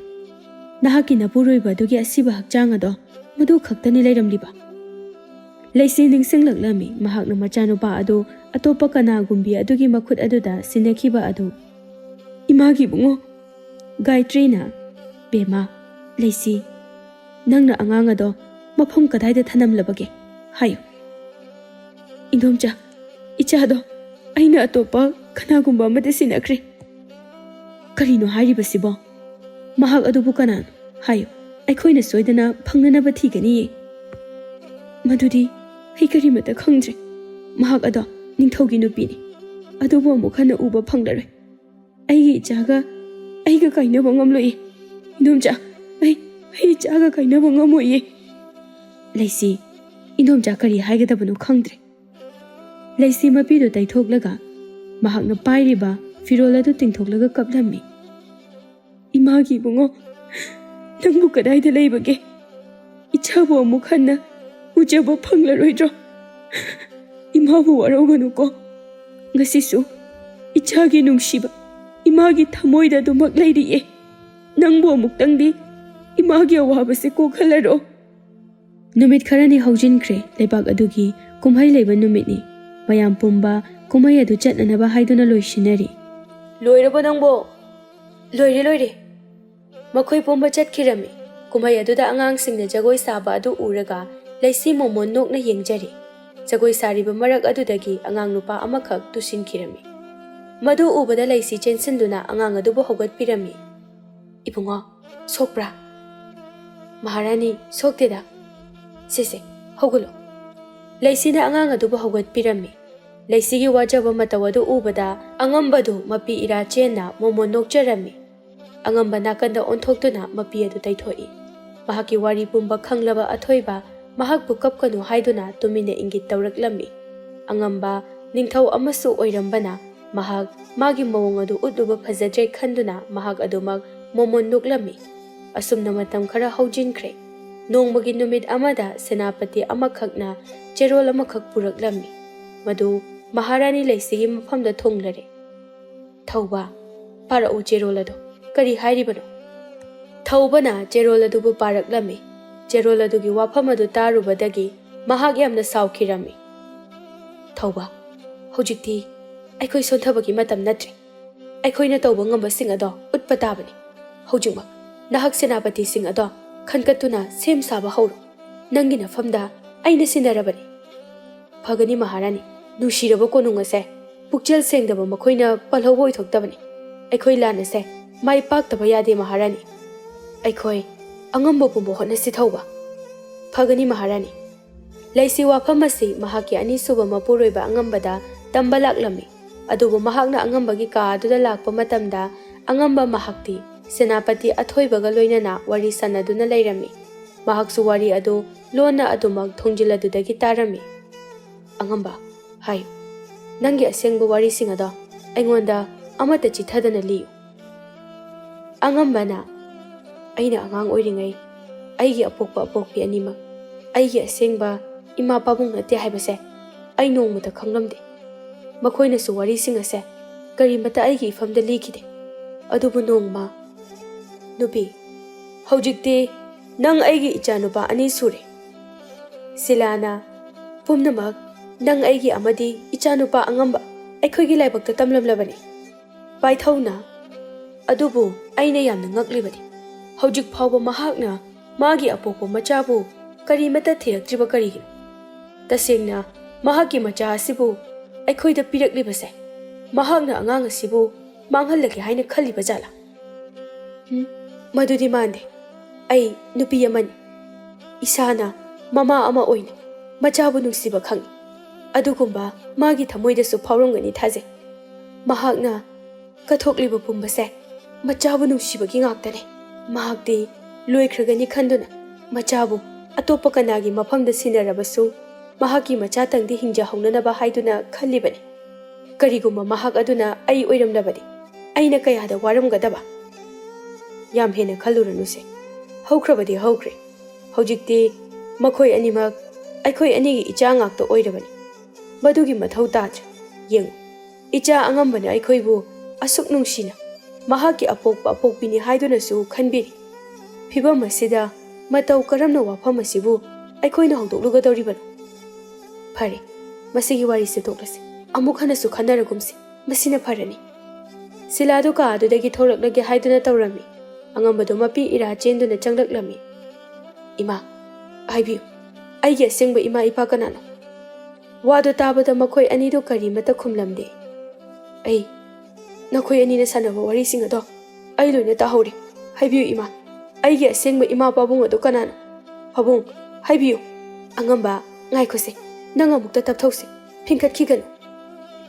ꯅꯍꯥꯛꯀꯤ ꯅꯄꯨꯔꯣꯏꯕ ꯑꯗꯨꯒꯤ ꯑꯁꯤꯕ ꯍꯛꯆꯥꯡ ꯑꯗꯣ ꯃꯗꯨ ꯈꯛꯇꯅꯤ ꯂꯩꯔꯝꯂꯤꯕ꯫" ꯂꯩꯁꯤ ꯅꯤꯡꯁꯤꯡꯂꯛꯂꯝꯃꯤ꯫ ꯃꯍꯥꯛꯅ ꯃꯆꯥꯅꯨꯄꯥ ꯑꯗꯨ ꯑꯇꯣꯞꯄ ꯀꯅꯥꯒꯨꯝꯕꯤ ꯑꯗꯨꯒꯤ ꯃꯈꯨꯠ ꯑꯗꯨꯗ ꯁꯤꯟꯅꯈꯤꯕ ꯑꯗꯨ꯫ "ꯏꯃꯥꯒꯤ ꯏꯕꯨꯡꯉꯣ꯫" ꯒꯥꯌꯇ꯭ꯔꯤꯅ, "ꯕꯦꯝꯃ, ꯂꯩꯁꯤ, ꯅꯪꯅ ꯑꯉꯥꯡ ꯑꯗꯣ ꯃꯐꯝ ꯀꯗꯥꯏꯗ ꯊꯅꯝꯂꯕꯒꯦ ꯍꯥꯏꯌꯨ꯫" "ꯏꯟꯗꯣꯝꯆꯥ, ꯏꯆꯥꯗꯣ ꯑꯩꯅ ꯑꯇꯣꯞꯄ ꯀꯅꯥꯒꯨꯝꯕ ꯑꯃꯗ ꯁꯤꯟꯅꯈ꯭ꯔꯦ꯫" "ꯀꯔꯤꯅꯣ ꯍꯥꯏꯔꯤꯕꯁꯤꯕꯣ? ꯃꯍꯥꯛ ꯑꯗꯨꯕꯨ ꯀꯅꯥꯅꯣ? ꯍꯥꯏꯌꯨ, ꯑꯩꯈꯣꯏꯅ ꯁꯣꯏꯗꯅ ꯐꯪꯅꯅꯕ ꯊꯤꯒꯅꯤꯌꯦ꯫" "ꯃꯗꯨꯗꯤ ꯑꯩ ꯀꯔꯤꯃꯠꯇ ꯈꯪꯗ꯭ꯔꯦ꯫ ꯃꯍꯥꯛ ꯑꯗꯣ ꯅꯤꯡꯊꯧꯒꯤ ꯅꯨꯄꯤꯅꯤ꯫ ꯑꯗꯨꯕꯨ ꯑꯃꯨꯛ ꯍꯟꯅ ꯎꯕ ꯐꯪꯂꯔꯣꯏ꯫ ꯑꯩꯒꯤ ꯏꯆꯥꯒ, ꯑꯩꯒ ꯀꯥꯏꯅꯕ ꯉꯝꯂꯣꯏꯌꯦ꯫ ꯏꯟꯗꯣꯝꯆꯥ, ꯑꯩ, ꯑꯩ ꯏꯆꯥꯒ ꯀꯥꯏꯅꯕ ꯉꯝꯃꯣꯏꯌꯦ꯫" ꯂꯩꯁꯤ, ꯏꯟꯗꯣꯝꯆꯥ ꯀꯔꯤ ꯍꯥꯏꯒꯗꯕꯅꯣ ꯈꯪꯗ꯭ꯔꯦ꯫ ꯂꯩꯁꯤ ꯃꯄꯤꯗꯨ ꯇꯩꯊꯣꯛꯂꯒ ꯃꯍꯥꯛꯅ ꯄꯥꯏꯔꯤꯕ ꯐꯤꯔꯣꯜ ꯑꯗꯨ ꯇꯤꯡꯊꯣꯛꯂꯒ ꯀꯞꯂꯝꯃꯤ꯫ "ꯏꯃꯥꯒꯤ ꯏꯕꯨꯡꯉꯣ, ꯅꯪꯕꯨ ꯀꯗꯥꯏꯗ ꯂꯩꯕꯒꯦ? ꯏꯆꯥꯕꯨ ꯑꯃꯨꯛ ꯍꯟꯅ ꯎꯖꯕ ꯐꯪꯂꯔꯣꯏꯗ꯭ꯔꯣ? ꯏꯃꯥꯕꯨ ꯋꯥꯔꯧꯒꯅꯨꯀꯣ꯫ ꯉꯁꯤꯁꯨ ꯏꯆꯥꯒꯤ ꯅꯨꯡꯁꯤꯕ ꯏꯃꯥꯒꯤ ꯊꯃꯣꯏꯗ ꯑꯗꯨꯃꯛ ꯂꯩꯔꯤꯌꯦ꯫ ꯅꯪꯕꯨ ꯑꯃꯨꯛꯇꯪꯗꯤ ꯏꯃꯥꯒꯤ ꯑꯋꯥꯕꯁꯦ ꯀꯣꯛꯍꯜꯂꯔꯣ꯫" ꯅꯨꯃꯤꯠ ꯈꯔꯅꯤ ꯍꯧꯖꯤꯟꯈ꯭ꯔꯦ꯫ ꯂꯩꯕꯥꯛ ꯑꯗꯨꯒꯤ ꯀꯨꯝꯍꯩ ꯂꯩꯕ ꯅꯨꯃꯤꯠꯅꯤ꯫ ꯃꯌꯥꯝ ꯄꯨꯝꯕ ꯀꯨꯝꯍꯩ ꯑꯗꯨ ꯆꯠꯅꯅꯕ ꯍꯥꯏꯗꯨꯅ ꯂꯣꯏꯁꯤꯟꯅꯔꯤ꯫ "ꯂꯣꯏꯔꯕꯣ ꯅꯪꯕꯣ?" "ꯂꯣꯏꯔꯦ, ꯂꯣꯏꯔꯦ!" ꯃꯈꯣꯏ ꯄꯨꯝꯕ ꯆꯠꯈꯤꯔꯝꯃꯤ꯫ ꯀꯨꯝꯍꯩ ꯑꯗꯨꯗ ꯑꯉꯥꯡꯁꯤꯡꯅ ꯖꯒꯣꯏ ꯁꯥꯕ ꯑꯗꯨ ꯎꯔꯒ ꯂꯩꯁꯤ ꯃꯣꯃꯣꯟ ꯅꯣꯛꯅ ꯌꯦꯡꯖꯔꯤ꯫ ꯖꯒꯣꯏ ꯁꯥꯔꯤꯕ ꯃꯔꯛ ꯑꯗꯨꯗꯒꯤ ꯑꯉꯥꯡ ꯅꯨꯄꯥ ꯑꯃꯈꯛ ꯇꯨꯁꯤꯟꯈꯤꯔꯝꯃꯤ꯫ ꯃꯗꯨ ꯎꯕꯗ ꯂꯩꯁꯤ ꯆꯦꯟꯁꯤꯟꯗꯨꯅ ꯑꯉꯥꯡ ꯑꯗꯨꯕꯨ ꯍꯧꯒꯠꯄꯤꯔꯝꯃꯤ꯫ "ꯏꯕꯨꯡꯉꯣ, ꯁꯣꯛꯄ꯭ꯔꯥ?" "ꯃꯍꯥꯔꯥꯅꯤ, ꯁꯣꯛꯇꯦꯗ꯫ ꯁꯦ, ꯁꯦ, ꯍꯧꯒꯠꯂꯣ꯫" ꯂꯩꯁꯤꯅ ꯑꯉꯥꯡ ꯑꯗꯨꯕꯨ ꯍꯧꯒꯠꯄꯤꯔꯝꯃꯤ꯫ ꯂꯩꯁꯤꯒꯤ ꯋꯥꯖꯕ ꯃꯇꯧ ꯑꯗꯨ ꯎꯕꯗ ꯑꯉꯝꯕꯗꯨ ꯃꯄꯤ ꯏꯔꯥ ꯆꯦꯟꯅ ꯃꯣꯃꯣꯟ ꯅꯣꯛꯆꯔꯝꯃꯤ꯫ ꯑꯉꯝꯕ ꯅꯥꯀꯟꯗ ꯑꯣꯟꯊꯣꯛꯇꯨꯅ ꯃꯄꯤ ꯑꯗꯨ ꯇꯩꯊꯣꯛꯏ꯫ ꯃꯍꯥꯛꯀꯤ ꯋꯥꯔꯤ ꯄꯨꯝꯕ ꯈꯪꯂꯕ ꯑꯊꯣꯏꯕ ꯃꯍꯥꯛꯄꯨ ꯀꯞꯀꯅꯨ ꯍꯥꯏꯗꯨꯅ ꯇꯨꯃꯤꯟꯅ ꯏꯪꯒꯤꯠ ꯇꯧꯔꯛꯂꯝꯃꯤ꯫ ꯑꯉꯝꯕ ꯅꯤꯡꯊꯧ ꯑꯃꯁꯨ ꯑꯣꯏꯔꯝꯕꯅ ꯃꯍꯥꯛ ꯃꯥꯒꯤ ꯃꯑꯣꯡ ꯑꯗꯨ ꯎꯠꯂꯨꯕ ꯐꯖꯗ꯭ꯔꯦ ꯈꯟꯗꯨꯅ ꯃꯍꯥꯛ ꯑꯗꯨꯃꯛ ꯃꯣꯃꯣꯟ ꯅꯣꯛꯂꯝꯃꯤ꯫ ꯑꯁꯨꯝꯅ ꯃꯇꯝ ꯈꯔ ꯍꯧꯖꯤꯟꯈ꯭ꯔꯦ꯫ ꯅꯣꯡꯃꯒꯤ ꯅꯨꯃꯤꯠ ꯑꯃꯗ ꯁꯦꯅꯥꯄꯇꯤ ꯑꯃꯈꯛꯅ ꯆꯦꯔꯣꯜ ꯑꯃꯈꯛ ꯄꯨꯔꯛꯂꯝꯃꯤ꯫ ꯃꯗꯨ ꯃꯍꯥꯔꯥꯅꯤ ꯂꯩꯁꯤꯒꯤ ꯃꯐꯝꯗ ꯊꯨꯡꯂꯔꯦ꯫ "ꯊꯧꯕ, ꯄꯥꯔꯛꯎ ꯆꯦꯔꯣꯜ ꯑꯗꯨ꯫ ꯀꯔꯤ ꯍꯥꯏꯔꯤꯕꯅꯣ?" ꯊꯧꯕꯅ ꯆꯦꯔꯣꯜ ꯑꯗꯨꯕꯨ ꯄꯥꯔꯛꯂꯝꯃꯤ꯫ ꯆꯦꯔꯣꯜ ꯑꯗꯨꯒꯤ ꯋꯥꯐꯝ ꯑꯗꯨ ꯇꯥꯔꯨꯕꯗꯒꯤ ꯃꯍꯥꯛ ꯌꯥꯝꯅ ꯁꯥꯎꯈꯤꯔꯝꯃꯤ꯫ "ꯊꯧꯕ, ꯍꯧꯖꯤꯛꯇꯤ ꯑꯩꯈꯣꯏ ꯁꯣꯟꯊꯕꯒꯤ ꯃꯇꯝ ꯅꯠꯇ꯭ꯔꯦ꯫ ꯑꯩꯈꯣꯏꯅ ꯇꯧꯕ ꯉꯝꯕꯁꯤꯡ ꯑꯗꯣ ꯎꯠꯄ ꯇꯥꯕꯅꯤ꯫ ꯍꯧꯖꯤꯛꯃꯛ ꯅꯍꯥꯛ ꯁꯦꯅꯥꯄꯇꯤꯁꯤꯡ ꯑꯗꯣ ꯈꯟꯒꯠꯇꯨꯅ ꯁꯦꯝ ꯁꯥꯕ ꯍꯧꯔꯣ꯫ ꯅꯪꯒꯤ ꯅꯐꯝꯗ ꯑꯩꯅ ꯁꯤꯟꯅꯔꯕꯅꯤ꯫" "ꯐꯒꯅꯤ ꯃꯍꯥꯔꯥꯅꯤ, ꯅꯨꯡꯁꯤꯔꯕ ꯀꯣꯅꯨꯡ ꯑꯁꯦ ꯄꯨꯛꯆꯦꯜ ꯁꯦꯡꯗꯕ ꯃꯈꯣꯏꯅ ꯄꯜꯍꯧꯕ ꯑꯣꯏꯊꯣꯛꯇꯕꯅꯤ꯫ ꯑꯩꯈꯣꯏ ꯂꯥꯟ ꯑꯁꯦ ꯃꯥꯏ ꯄꯥꯛꯇꯕ ꯌꯥꯗꯦ ꯃꯍꯥꯔꯥꯅꯤ꯫ ꯑꯩꯈꯣꯏ ꯑꯉꯝꯕ ꯄꯨꯝꯕ ꯍꯣꯠꯅꯁꯤ ꯊꯧꯕ꯫" "ꯐꯒꯅꯤ ꯃꯍꯥꯔꯥꯅꯤ꯫" ꯂꯩꯁꯤ ꯋꯥꯐꯝ ꯑꯁꯤ ꯃꯍꯥꯛꯀꯤ ꯑꯅꯤꯁꯨꯕ ꯃꯄꯨꯔꯣꯏꯕ ꯑꯉꯝꯕꯗ ꯇꯝꯕ ꯂꯥꯛꯂꯝꯃꯤ꯫ ꯑꯗꯨꯕꯨ ꯃꯍꯥꯛꯅ ꯑꯉꯝꯕꯒꯤ ꯀꯥ ꯑꯗꯨꯗ ꯂꯥꯛꯄ ꯃꯇꯝꯗ ꯑꯉꯝꯕ ꯃꯍꯥꯛꯇꯤ ꯁꯦꯅꯥꯄꯇꯤ ꯑꯊꯣꯏꯕꯒ ꯂꯣꯏꯅꯅ ꯋꯥꯔꯤ ꯁꯥꯟꯅꯗꯨꯅ ꯂꯩꯔꯝꯃꯤ꯫ ꯃꯍꯥꯛꯁꯨ ꯋꯥꯔꯤ ꯑꯗꯨ ꯂꯣꯟꯅ ꯑꯗꯨꯃꯛ ꯊꯣꯡꯖꯤꯜ ꯑꯗꯨꯗꯒꯤ ꯇꯥꯔꯝꯃꯤ꯫ "ꯑꯉꯝꯕ, ꯍꯥꯏꯌꯨ, ꯅꯪꯒꯤ ꯑꯁꯦꯡꯕ ꯋꯥꯔꯤꯁꯤꯡ ꯑꯗꯣ ꯑꯩꯉꯣꯟꯗ ꯑꯃꯠꯇ ꯆꯤꯊꯗꯅ ꯂꯤꯌꯨ꯫" ꯑꯉꯝꯕꯅ, "ꯑꯩꯅ ꯑꯉꯥꯡ ꯑꯣꯏꯔꯤꯉꯩ ꯑꯩꯒꯤ ꯑꯄꯣꯛꯄ ꯑꯄꯣꯛꯄꯤ ꯑꯅꯤꯃꯛ ꯑꯩꯒꯤ ꯑꯁꯦꯡꯕ ꯏꯃꯥ ꯄꯥꯕꯨꯡ ꯅꯠꯇꯦ ꯍꯥꯏꯕꯁꯦ ꯑꯩ ꯅꯣꯡꯃꯇ ꯈꯪꯂꯝꯗꯦ꯫ ꯃꯈꯣꯏꯅꯁꯨ ꯋꯥꯔꯤꯁꯤꯡ ꯑꯁꯦ ꯀꯔꯤꯃꯠꯇ ꯑꯩꯒꯤ ꯏꯐꯝꯗ ꯂꯤꯈꯤꯗꯦ꯫ ꯑꯗꯨꯕꯨ ꯅꯣꯡꯃ, ꯅꯨꯄꯤ, ꯍꯧꯖꯤꯛꯇꯤ ꯅꯪ ꯑꯩꯒꯤ ꯏꯆꯥꯅꯨꯄꯥ ꯑꯅꯤ ꯁꯨꯔꯦ꯫ ꯁꯤꯂꯥꯅ, ꯄꯨꯝꯅꯃꯛ ꯅꯪ ꯑꯩꯒꯤ ꯑꯃꯗꯤ ꯏꯆꯥꯅꯨꯄꯥ ꯑꯉꯝꯕ ꯑꯩꯈꯣꯏꯒꯤ ꯂꯥꯏꯕꯛꯇ ꯇꯝꯂꯝꯂꯕꯅꯤ꯫" ꯄꯥꯏꯊꯧꯅ, ꯑꯗꯨꯕꯨ ꯑꯩꯅ ꯌꯥꯝꯅ ꯉꯛꯂꯤꯕꯗꯤ, ꯍꯧꯖꯤꯛ ꯐꯥꯎꯕ ꯃꯍꯥꯛꯅ ꯃꯥꯒꯤ ꯑꯄꯣꯛꯄ ꯃꯆꯥꯕꯨ ꯀꯔꯤꯃꯠꯇ ꯊꯤꯔꯛꯇ꯭ꯔꯤꯕ ꯀꯔꯤꯒꯤꯅꯣ? ꯇꯁꯦꯡꯅ ꯃꯍꯥꯛꯀꯤ ꯃꯆꯥ ꯑꯁꯤꯕꯨ ꯑꯩꯈꯣꯏꯗ ꯄꯤꯔꯛꯂꯤꯕꯁꯦ, ꯃꯍꯥꯛꯅ ꯑꯉꯥꯡ ꯑꯁꯤꯕꯨ ꯃꯥꯡꯍꯜꯂꯒꯦ ꯍꯥꯏꯅ ꯈꯜꯂꯤꯕ ꯖꯥꯠꯂꯥ? ꯎꯝ, ꯃꯗꯨꯗꯤ ꯃꯥꯟꯗꯦ꯫ ꯑꯩ ꯅꯨꯄꯤ ꯑꯃꯅꯤ꯫ ꯏꯁꯥꯅ ꯃꯃꯥ ꯑꯃ ꯑꯣꯏꯅ ꯃꯆꯥꯕꯨ ꯅꯨꯡꯁꯤꯕ ꯈꯪꯏ꯫ ꯑꯗꯨꯒꯨꯝꯕ ꯃꯥꯒꯤ ꯊꯃꯣꯏꯗꯁꯨ ꯐꯥꯎꯔꯝꯒꯅꯤ ꯊꯥꯖꯩ꯫ ꯃꯍꯥꯛꯅ ꯀꯠꯊꯣꯛꯂꯤꯕ ꯄꯨꯝꯕꯁꯦ ꯃꯆꯥꯕꯨ ꯅꯨꯡꯁꯤꯕꯒꯤ ꯉꯥꯛꯇꯅꯤ꯫ ꯃꯍꯥꯛꯇꯤ ꯂꯣꯏꯈ꯭ꯔꯒꯅꯤ ꯈꯟꯗꯨꯅ ꯃꯆꯥꯕꯨ ꯑꯇꯣꯞꯄ ꯀꯅꯥꯒꯤ ꯃꯐꯝꯗ ꯁꯤꯟꯅꯔꯕꯁꯨ ꯃꯍꯥꯛꯀꯤ ꯃꯆꯥꯇꯪꯗꯤ ꯍꯤꯡꯖꯍꯧꯅꯅꯕ ꯍꯥꯏꯗꯨꯅ ꯈꯜꯂꯤꯕꯅꯤ꯫ ꯀꯔꯤꯒꯨꯝꯕ ꯃꯍꯥꯛ ꯑꯗꯨꯅ ꯑꯩ ꯑꯣꯏꯔꯝꯂꯕꯗꯤ ꯑꯩꯅ ꯀꯌꯥꯗ ꯋꯥꯔꯝꯒꯗꯕ? ꯌꯥꯝ ꯍꯦꯟꯅ ꯈꯜꯂꯨꯔꯅꯨꯁꯦ꯫ ꯍꯧꯈ꯭ꯔꯕꯗꯤ ꯍꯧꯈ꯭ꯔꯦ꯫ ꯍꯧꯖꯤꯛꯇꯤ ꯃꯈꯣꯏ ꯑꯅꯤꯃꯛ ꯑꯩꯈꯣꯏ ꯑꯅꯤꯒꯤ ꯏꯆꯥ ꯉꯥꯛꯇ ꯑꯣꯏꯔꯕꯅꯤ꯫ ꯃꯗꯨꯒꯤ ꯃꯊꯧ ꯇꯥꯗ꯭ꯔꯦ꯫ ꯌꯦꯡꯉꯨ, ꯏꯆꯥ ꯑꯉꯝꯕꯅ ꯑꯩꯈꯣꯏꯕꯨ ꯑꯁꯨꯛ ꯅꯨꯡꯁꯤꯅ ꯃꯍꯥꯛꯀꯤ ꯑꯄꯣꯛꯄ ꯑꯄꯣꯛꯄꯤꯅꯤ ꯍꯥꯏꯗꯨꯅꯁꯨ ꯈꯟꯕꯤꯔꯤ꯫ ꯐꯤꯚꯝ ꯑꯁꯤꯗ ꯃꯇꯧ ꯀꯔꯝꯅ ꯋꯥꯐꯝ ꯑꯁꯤꯕꯨ ꯑꯩꯈꯣꯏꯅ ꯍꯧꯗꯣꯛꯂꯨꯒꯗꯧꯔꯤꯕꯅꯣ? ꯐꯔꯦ, ꯃꯁꯤꯒꯤ ꯋꯥꯔꯤꯁꯦ ꯇꯣꯛꯂꯁꯤ꯫ ꯑꯃꯨꯛ ꯍꯟꯅꯁꯨ ꯈꯟꯅꯔꯒꯨꯝꯁꯤ꯫ ꯃꯁꯤꯅ ꯐꯔꯅꯤ꯫ ꯁꯤꯂꯥꯗꯨ ꯀꯥ ꯑꯗꯨꯗꯒꯤ ꯊꯣꯛꯂꯛꯂꯒꯦ ꯍꯥꯏꯗꯨꯅ ꯇꯧꯔꯝꯃꯤ꯫ ꯑꯉꯝꯕꯗꯨ ꯃꯄꯤ ꯏꯔꯥ ꯆꯦꯟꯗꯨꯅ ꯆꯪꯂꯛꯂꯝꯃꯤ꯫ "ꯏꯃꯥ, ꯍꯥꯏꯕꯤꯌꯨ, ꯑꯩꯒꯤ ꯑꯁꯦꯡꯕ ꯏꯃꯥ ꯏꯄꯥ ꯀꯅꯥꯅꯣ?" ꯋꯥꯗꯨ ꯇꯥꯕꯗ ꯃꯈꯣꯏ ꯑꯅꯤꯗꯨ ꯀꯔꯤꯃꯠꯇ ꯈꯨꯝꯂꯝꯗꯦ꯫ "ꯑꯩ, ꯅꯈꯣꯏ ꯑꯅꯤꯅ ꯁꯥꯟꯅꯕ ꯋꯥꯔꯤꯁꯤꯡ ꯑꯗꯣ ꯑꯩ ꯂꯣꯏꯅ ꯇꯥꯍꯧꯔꯦ꯫ ꯍꯥꯏꯕꯤꯌꯨ ꯏꯃꯥ, ꯑꯩꯒꯤ ꯑꯁꯦꯡꯕ ꯏꯃꯥ ꯄꯥꯕꯨꯡ ꯑꯗꯨ ꯀꯅꯥꯅꯣ? ꯄꯥꯕꯨꯡ, ꯍꯥꯏꯕꯤꯌꯨ!" "ꯑꯉꯝꯕ, ꯉꯥꯏꯈꯣꯁꯦ, ꯅꯪ ꯑꯃꯨꯛꯇ ꯇꯞꯊꯧꯁꯦ, ꯐꯤꯡꯀꯠꯈꯤꯒꯅꯨ꯫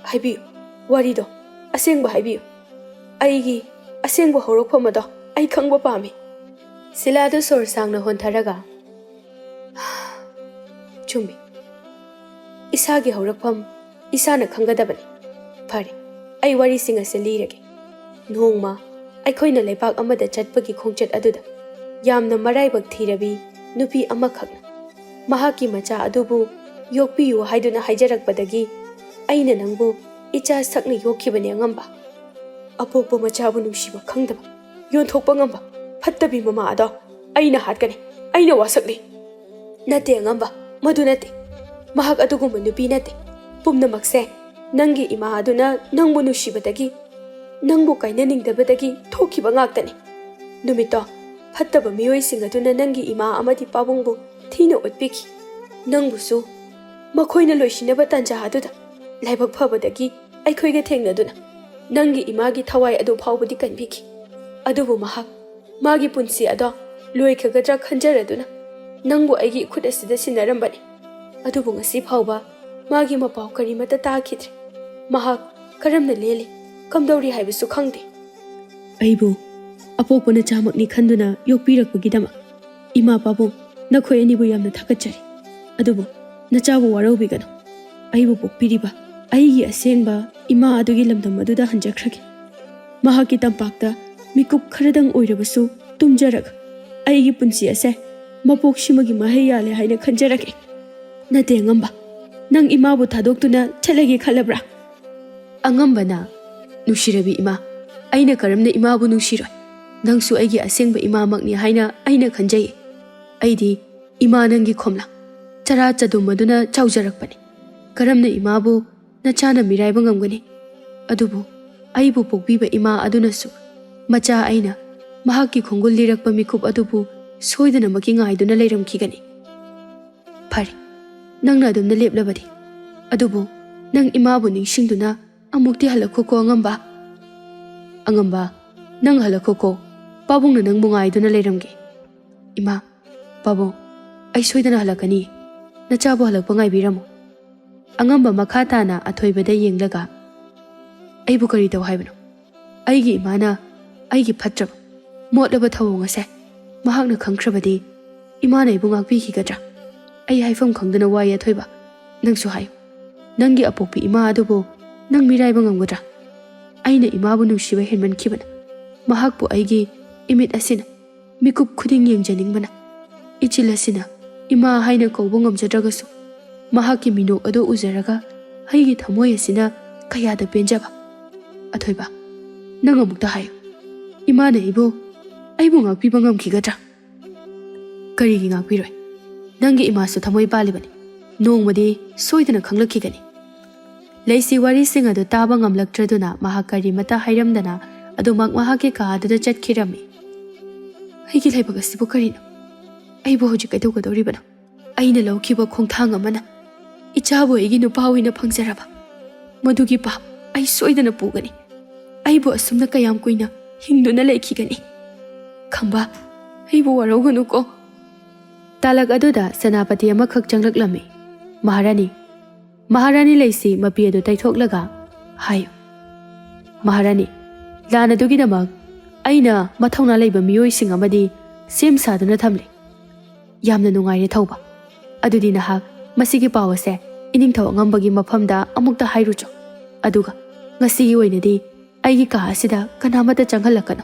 ꯍꯥꯏꯕꯤꯌꯨ, ꯋꯥꯔꯤꯗꯣ ꯑꯁꯦꯡꯕ ꯍꯥꯏꯕꯤꯌꯨ꯫ ꯑꯩꯒꯤ ꯑꯁꯦꯡꯕ ꯍꯧꯔꯛꯐꯝ ꯑꯗꯣ ꯑꯩ ꯈꯪꯕ ꯄꯥꯝꯃꯤ꯫" ꯁꯤꯂꯥꯗꯨ ꯁꯣꯔ ꯁꯥꯡꯅ ꯍꯣꯟꯊꯔꯒ, "ꯆꯨꯝꯃꯤ, ꯏꯁꯥꯒꯤ ꯍꯧꯔꯛꯐꯝ ꯏꯁꯥꯅ ꯈꯪꯒꯗꯕꯅꯤ꯫ ꯐꯔꯦ, ꯑꯩ ꯋꯥꯔꯤꯁꯤꯡ ꯑꯁꯤ ꯂꯤꯔꯒꯦ꯫ ꯅꯣꯡꯃ ꯑꯩꯈꯣꯏꯅ ꯂꯩꯕꯥꯛ ꯑꯃꯗ ꯆꯠꯄꯒꯤ ꯈꯣꯡꯆꯠ ꯑꯗꯨꯗ ꯌꯥꯝꯅ ꯃꯔꯥꯏꯕꯛ ꯊꯤꯔꯕꯤ ꯅꯨꯄꯤ ꯑꯃꯈꯛꯅ ꯃꯍꯥꯛꯀꯤ ꯃꯆꯥ ꯑꯗꯨꯕꯨ ꯌꯣꯛꯄꯤꯌꯨ ꯍꯥꯏꯗꯨꯅ ꯍꯥꯏꯖꯔꯛꯄꯗꯒꯤ ꯑꯩꯅ ꯅꯪꯕꯨ ꯏꯆꯥ ꯁꯛꯅ ꯌꯣꯛꯈꯤꯕꯅꯦ ꯑꯉꯝꯕ꯫ ꯑꯄꯣꯛꯄ ꯃꯆꯥꯕꯨ ꯅꯨꯡꯁꯤꯕ ꯈꯪꯗꯕ, ꯌꯣꯟꯊꯣꯛꯄ ꯉꯝꯕ ꯐꯠꯇꯕꯤ ꯃꯃꯥ ꯑꯗꯣ ꯑꯩꯅ ꯍꯥꯠꯀꯅꯤ, ꯑꯩꯅ ꯋꯥꯁꯛꯅꯤ꯫" "ꯅꯠꯇꯦ ꯑꯉꯝꯕ, ꯃꯗꯨ ꯅꯠꯇꯦ꯫ ꯃꯍꯥꯛ ꯑꯗꯨꯒꯨꯝꯕ ꯅꯨꯄꯤ ꯅꯠꯇꯦ꯫ ꯄꯨꯝꯅꯃꯛꯁꯦ ꯅꯪꯒꯤ ꯏꯃꯥ ꯑꯗꯨꯅ ꯅꯪꯕꯨ ꯅꯨꯡꯁꯤꯕꯗꯒꯤ ꯅꯪꯕꯨ ꯀꯥꯏꯅꯅꯤꯡꯗꯕꯗꯒꯤ ꯊꯣꯛꯈꯤꯕ ꯉꯥꯛꯇꯅꯤ꯫ ꯅꯨꯃꯤꯠꯇꯣ ꯐꯠꯇꯕ ꯃꯤꯑꯣꯏꯁꯤꯡ ꯑꯗꯨꯅ ꯅꯪꯒꯤ ꯏꯃꯥ ꯑꯃꯗꯤ ꯄꯥꯕꯨꯡꯕꯨ ꯊꯤꯅ ꯑꯣꯠꯄꯤꯈꯤ꯫ ꯅꯪꯕꯨꯁꯨ ꯃꯈꯣꯏꯅ ꯂꯣꯏꯁꯤꯟꯅꯕ ꯇꯥꯟꯖꯥ ꯑꯗꯨꯗ ꯂꯥꯏꯕꯛ ꯐꯕꯗꯒꯤ ꯑꯩꯈꯣꯏꯒ ꯊꯦꯡꯅꯗꯨꯅ ꯅꯪꯒꯤ ꯏꯃꯥꯒꯤ ꯊꯋꯥꯏ ꯑꯗꯨ ꯐꯥꯎꯕꯗꯤ ꯀꯟꯕꯤꯈꯤ꯫ ꯑꯗꯨꯕꯨ ꯃꯍꯥꯛ ꯃꯥꯒꯤ ꯄꯨꯟꯁꯤ ꯑꯗꯣ ꯂꯣꯏꯈ꯭ꯔꯒꯗ꯭ꯔꯥ ꯈꯟꯖꯔꯗꯨꯅ ꯅꯪꯕꯨ ꯑꯩꯒꯤ ꯏꯈꯨꯠ ꯑꯁꯤꯗ ꯁꯤꯟꯅꯔꯝꯕꯅꯤ꯫ ꯑꯗꯨꯕꯨ ꯉꯁꯤ ꯐꯥꯎꯕ ꯃꯥꯒꯤ ꯃꯄꯥꯎ ꯀꯔꯤꯃꯠꯇ ꯇꯥꯈꯤꯗ꯭ꯔꯦ꯫ ꯃꯍꯥꯛ ꯀꯔꯝꯅ ꯂꯦꯜꯂꯤ, ꯀꯝꯗꯧꯔꯤ ꯍꯥꯏꯕꯁꯨ ꯈꯪꯗꯦ꯫ ꯑꯩꯕꯨ ꯑꯄꯣꯛꯄ ꯅꯆꯥꯃꯛꯅꯤ ꯈꯟꯗꯨꯅ ꯌꯣꯛꯄꯤꯔꯛꯄꯒꯤꯗꯃꯛ ꯏꯃꯥ ꯄꯥꯕꯨꯡ, ꯅꯈꯣꯏ ꯑꯅꯤꯕꯨ ꯌꯥꯝꯅ ꯊꯥꯒꯠꯆꯔꯤ꯫ ꯑꯗꯨꯕꯨ ꯅꯆꯥꯕꯨ ꯋꯥꯔꯧꯕꯤꯒꯅꯨ꯫ ꯑꯩꯕꯨ ꯄꯣꯛꯄꯤꯔꯤꯕ ꯑꯩꯒꯤ ꯑꯁꯦꯡꯕ ꯏꯃꯥ ꯑꯗꯨꯒꯤ ꯂꯝꯗꯝ ꯑꯗꯨꯗ ꯍꯟꯖꯈ꯭ꯔꯒꯦ꯫ ꯃꯍꯥꯛꯀꯤ ꯇꯝꯄꯥꯛꯇ ꯃꯤꯀꯨꯞ ꯈꯔꯗꯪ ꯑꯣꯏꯔꯕꯁꯨ ꯇꯨꯝꯖꯔꯒ ꯑꯩꯒꯤ ꯄꯨꯟꯁꯤ ꯑꯁꯦ ꯃꯄꯣꯛꯁꯤꯃꯒꯤ ꯃꯍꯩ ꯌꯥꯜꯂꯦ ꯍꯥꯏꯅ ꯈꯟꯖꯔꯒꯦ꯫ ꯅꯠꯇꯦ ꯑꯉꯝꯕ, ꯅꯪ ꯏꯃꯥꯕꯨ ꯊꯥꯗꯣꯛꯇꯨꯅ ꯆꯠꯂꯒꯦ ꯈꯜꯂꯕ꯭ꯔꯥ? ꯑꯉꯝꯕꯅ, ꯅꯨꯡꯁꯤꯔꯕꯤ ꯏꯃꯥ, ꯑꯩꯅ ꯀꯔꯝꯅ ꯏꯃꯥꯕꯨ ꯅꯨꯡꯁꯤꯔꯣꯏ? ꯅꯪꯁꯨ ꯑꯩꯒꯤ ꯑꯁꯦꯡꯕ ꯏꯃꯥꯃꯛꯅꯤ ꯍꯥꯏꯅ ꯑꯩꯅ ꯈꯟꯖꯩ꯫ ꯑꯩꯗꯤ ꯏꯃꯥ ꯅꯪꯒꯤ ꯈꯣꯝꯂꯥ, ꯆꯔꯥ ꯆꯗꯨꯝ ꯑꯗꯨꯅ ꯆꯥꯎꯖꯔꯛꯄꯅꯤ꯫ ꯀꯔꯝꯅ ꯏꯃꯥꯕꯨ ꯅꯆꯥꯅ ꯃꯤꯔꯥꯏꯕ ꯉꯝꯒꯅꯤ? ꯑꯗꯨꯕꯨ ꯑꯩꯕꯨ ꯄꯣꯛꯄꯤꯕ ꯏꯃꯥ ꯑꯗꯨꯅꯁꯨ ꯃꯆꯥ ꯑꯩꯅ ꯃꯍꯥꯛꯀꯤ ꯈꯣꯡꯒꯨꯜ ꯂꯤꯔꯛꯄ ꯃꯤꯀꯨꯞ ꯑꯗꯨꯕꯨ ꯁꯣꯏꯗꯅꯃꯛꯀꯤ ꯉꯥꯏꯗꯨꯅ ꯂꯩꯔꯝꯈꯤꯒꯅꯤ꯫ ꯐꯔꯦ, ꯅꯪꯅ ꯑꯗꯨꯝꯅ ꯂꯦꯞꯂꯕꯗꯤ꯫ ꯑꯗꯨꯕꯨ ꯅꯪ ꯏꯃꯥꯕꯨ ꯅꯤꯡꯁꯤꯡꯗꯨꯅ ꯑꯃꯨꯛꯇꯤ ꯍꯜꯂꯛꯈꯣꯀꯣ ꯑꯉꯝꯕ꯫ ꯑꯉꯝꯕ, ꯅꯪ ꯍꯜꯂꯛꯈꯣꯀꯣ꯫ ꯄꯥꯕꯨꯡꯅ ꯅꯪꯕꯨ ꯉꯥꯏꯗꯨꯅ ꯂꯩꯔꯝꯒꯦ꯫ ꯏꯃꯥ, ꯄꯥꯕꯨꯡ, ꯑꯩ ꯁꯣꯏꯗꯅ ꯍꯜꯂꯛꯀꯅꯤ꯫ ꯅꯆꯥꯕꯨ ꯍꯜꯂꯛꯄ ꯉꯥꯏꯕꯤꯔꯝꯃꯨ꯫ ꯑꯉꯝꯕ ꯃꯈꯥ ꯇꯥꯅ ꯑꯊꯣꯏꯕꯗ ꯌꯦꯡꯂꯒ, "ꯑꯩꯕꯨ ꯀꯔꯤ ꯇꯧ ꯍꯥꯏꯕꯅꯣ? ꯑꯩꯒꯤ ꯏꯃꯥꯅ ꯑꯩꯒꯤ ꯐꯠꯇ꯭ꯔꯕ, ꯃꯣꯠꯂꯕ ꯊꯧꯑꯣꯡ ꯑꯁꯦ ꯃꯍꯥꯛꯅ ꯈꯪꯈ꯭ꯔꯕꯗꯤ ꯏꯃꯥꯅ ꯑꯩꯕꯨ ꯉꯥꯛꯄꯤꯈꯤꯒꯗ꯭ꯔꯥ? ꯑꯩ ꯍꯥꯏꯐꯝ ꯈꯪꯗꯅ ꯋꯥꯏ ꯑꯊꯣꯏꯕ꯫ ꯅꯪꯁꯨ ꯍꯥꯏꯌꯨ꯫ ꯅꯪꯒꯤ ꯑꯄꯣꯛꯄꯤ ꯏꯃꯥ ꯑꯗꯨꯕꯨ ꯅꯪ ꯃꯤꯔꯥꯏꯕ ꯉꯝꯒꯗ꯭ꯔꯥ? ꯑꯩꯅ ꯏꯃꯥꯕꯨ ꯅꯨꯡꯁꯤꯕ ꯍꯦꯟꯃꯟꯈꯤꯕꯅ ꯃꯍꯥꯛꯄꯨ ꯑꯩꯒꯤ ꯏꯃꯤꯠ ꯑꯁꯤꯅ ꯃꯤꯀꯨꯞ ꯈꯨꯗꯤꯡ ꯌꯦꯡꯖꯅꯤꯡꯕꯅ ꯏꯆꯤꯜ ꯑꯁꯤꯅ ꯏꯃꯥ ꯍꯥꯏꯅ ꯀꯧꯕ ꯉꯝꯖꯗ꯭ꯔꯒꯁꯨ ꯃꯍꯥꯛꯀꯤ ꯃꯤꯅꯣꯛ ꯑꯗꯨ ꯎꯖꯔꯒ ꯑꯩꯒꯤ ꯊꯃꯣꯏ ꯑꯁꯤꯅ ꯀꯌꯥꯗ ꯄꯦꯟꯖꯕ꯫ ꯑꯊꯣꯏꯕ, ꯅꯪ ꯑꯃꯨꯛꯇ ꯍꯥꯏꯌꯨ, ꯏꯃꯥꯅ ꯑꯩꯕꯨ, ꯑꯩꯕꯨ ꯉꯥꯛꯄꯤꯕ ꯉꯝꯈꯤꯒꯗ꯭ꯔꯥ?" "ꯀꯔꯤꯒꯤ ꯉꯥꯛꯄꯤꯔꯣꯏ? ꯅꯪꯒꯤ ꯏꯃꯥꯁꯨ ꯊꯃꯣꯏ ꯄꯥꯜꯂꯤꯕꯅꯤ꯫ ꯅꯣꯡꯃꯗꯤ ꯁꯣꯏꯗꯅ ꯈꯪꯂꯛꯈꯤꯒꯅꯤ꯫" ꯂꯩꯁꯤ ꯋꯥꯔꯤꯁꯤꯡ ꯑꯗꯨ ꯇꯥꯕ ꯉꯝꯂꯛꯇ꯭ꯔꯗꯨꯅ ꯃꯍꯥꯛ ꯀꯔꯤꯃꯇ ꯍꯥꯏꯔꯝꯗꯅ ꯑꯗꯨꯃꯛ ꯃꯍꯥꯛꯀꯤ ꯀꯥ ꯑꯗꯨꯗ ꯆꯠꯈꯤꯔꯝꯃꯤ꯫ "ꯑꯩꯒꯤ ꯂꯥꯏꯕꯛ ꯑꯁꯤꯕꯨ ꯀꯔꯤꯅꯣ? ꯑꯩꯕꯨ ꯍꯧꯖꯤꯛ ꯀꯩꯗꯧꯒꯗꯧꯔꯤꯕꯅꯣ? ꯑꯩꯅ ꯂꯧꯈꯤꯕ ꯈꯣꯡꯊꯥꯡ ꯑꯃꯅ ꯏꯆꯥꯕꯨ ꯑꯩꯒꯤ ꯅꯨꯄꯥ ꯑꯣꯏꯅ ꯐꯪꯖꯔꯕ, ꯃꯗꯨꯒꯤ ꯄꯥꯞ ꯑꯩ ꯁꯣꯏꯗꯅ ꯄꯨꯒꯅꯤ꯫ ꯑꯩꯕꯨ ꯑꯁꯨꯝꯅ ꯀꯌꯥꯝ ꯀꯨꯏꯅ ꯍꯤꯡꯗꯨꯅ ꯂꯩꯈꯤꯒꯅꯤ? ꯈꯝꯕ, ꯑꯩꯕꯨ ꯋꯥꯔꯧꯒꯅꯨꯀꯣ꯫" ꯇꯥꯂꯛ ꯑꯗꯨꯗ ꯁꯦꯅꯥꯄꯇꯤ ꯑꯃꯈꯛ ꯆꯪꯂꯛꯂꯝꯃꯤ꯫ "ꯃꯍꯥꯔꯥꯅꯤ꯫" ꯃꯍꯥꯔꯥꯅꯤ ꯂꯩꯁꯤ ꯃꯄꯤ ꯑꯗꯨ ꯇꯩꯊꯣꯛꯂꯒ, "ꯍꯥꯏꯌꯨ꯫" "ꯃꯍꯥꯔꯥꯅꯤ, ꯂꯥꯟ ꯑꯗꯨꯒꯤꯗꯃꯛ ꯑꯩꯅ ꯃꯊꯧꯅꯥ ꯂꯩꯕ ꯃꯤꯑꯣꯏꯁꯤꯡ ꯑꯃꯗꯤ ꯁꯦꯝ ꯁꯥꯗꯨꯅ ꯊꯝꯂꯦ꯫ ꯌꯥꯝꯅ ꯅꯨꯡꯉꯥꯏꯔꯦ ꯊꯧꯕ꯫ ꯑꯗꯨꯗꯤ ꯅꯍꯥꯛ ꯃꯁꯤꯒꯤ ꯄꯥꯎ ꯑꯁꯦ ꯏꯅꯤꯡꯊꯧ ꯑꯉꯝꯕꯒꯤ ꯃꯐꯝꯗ ꯑꯃꯨꯛꯇ ꯍꯥꯏꯔꯨꯆꯣ꯫ ꯑꯗꯨꯒ ꯉꯁꯤꯒꯤ ꯑꯣꯏꯅꯗꯤ ꯑꯩꯒꯤ ꯀꯥ ꯑꯁꯤꯗ ꯀꯅꯥꯃꯠꯇ ꯆꯪꯍꯜꯂꯛꯀꯅꯨ꯫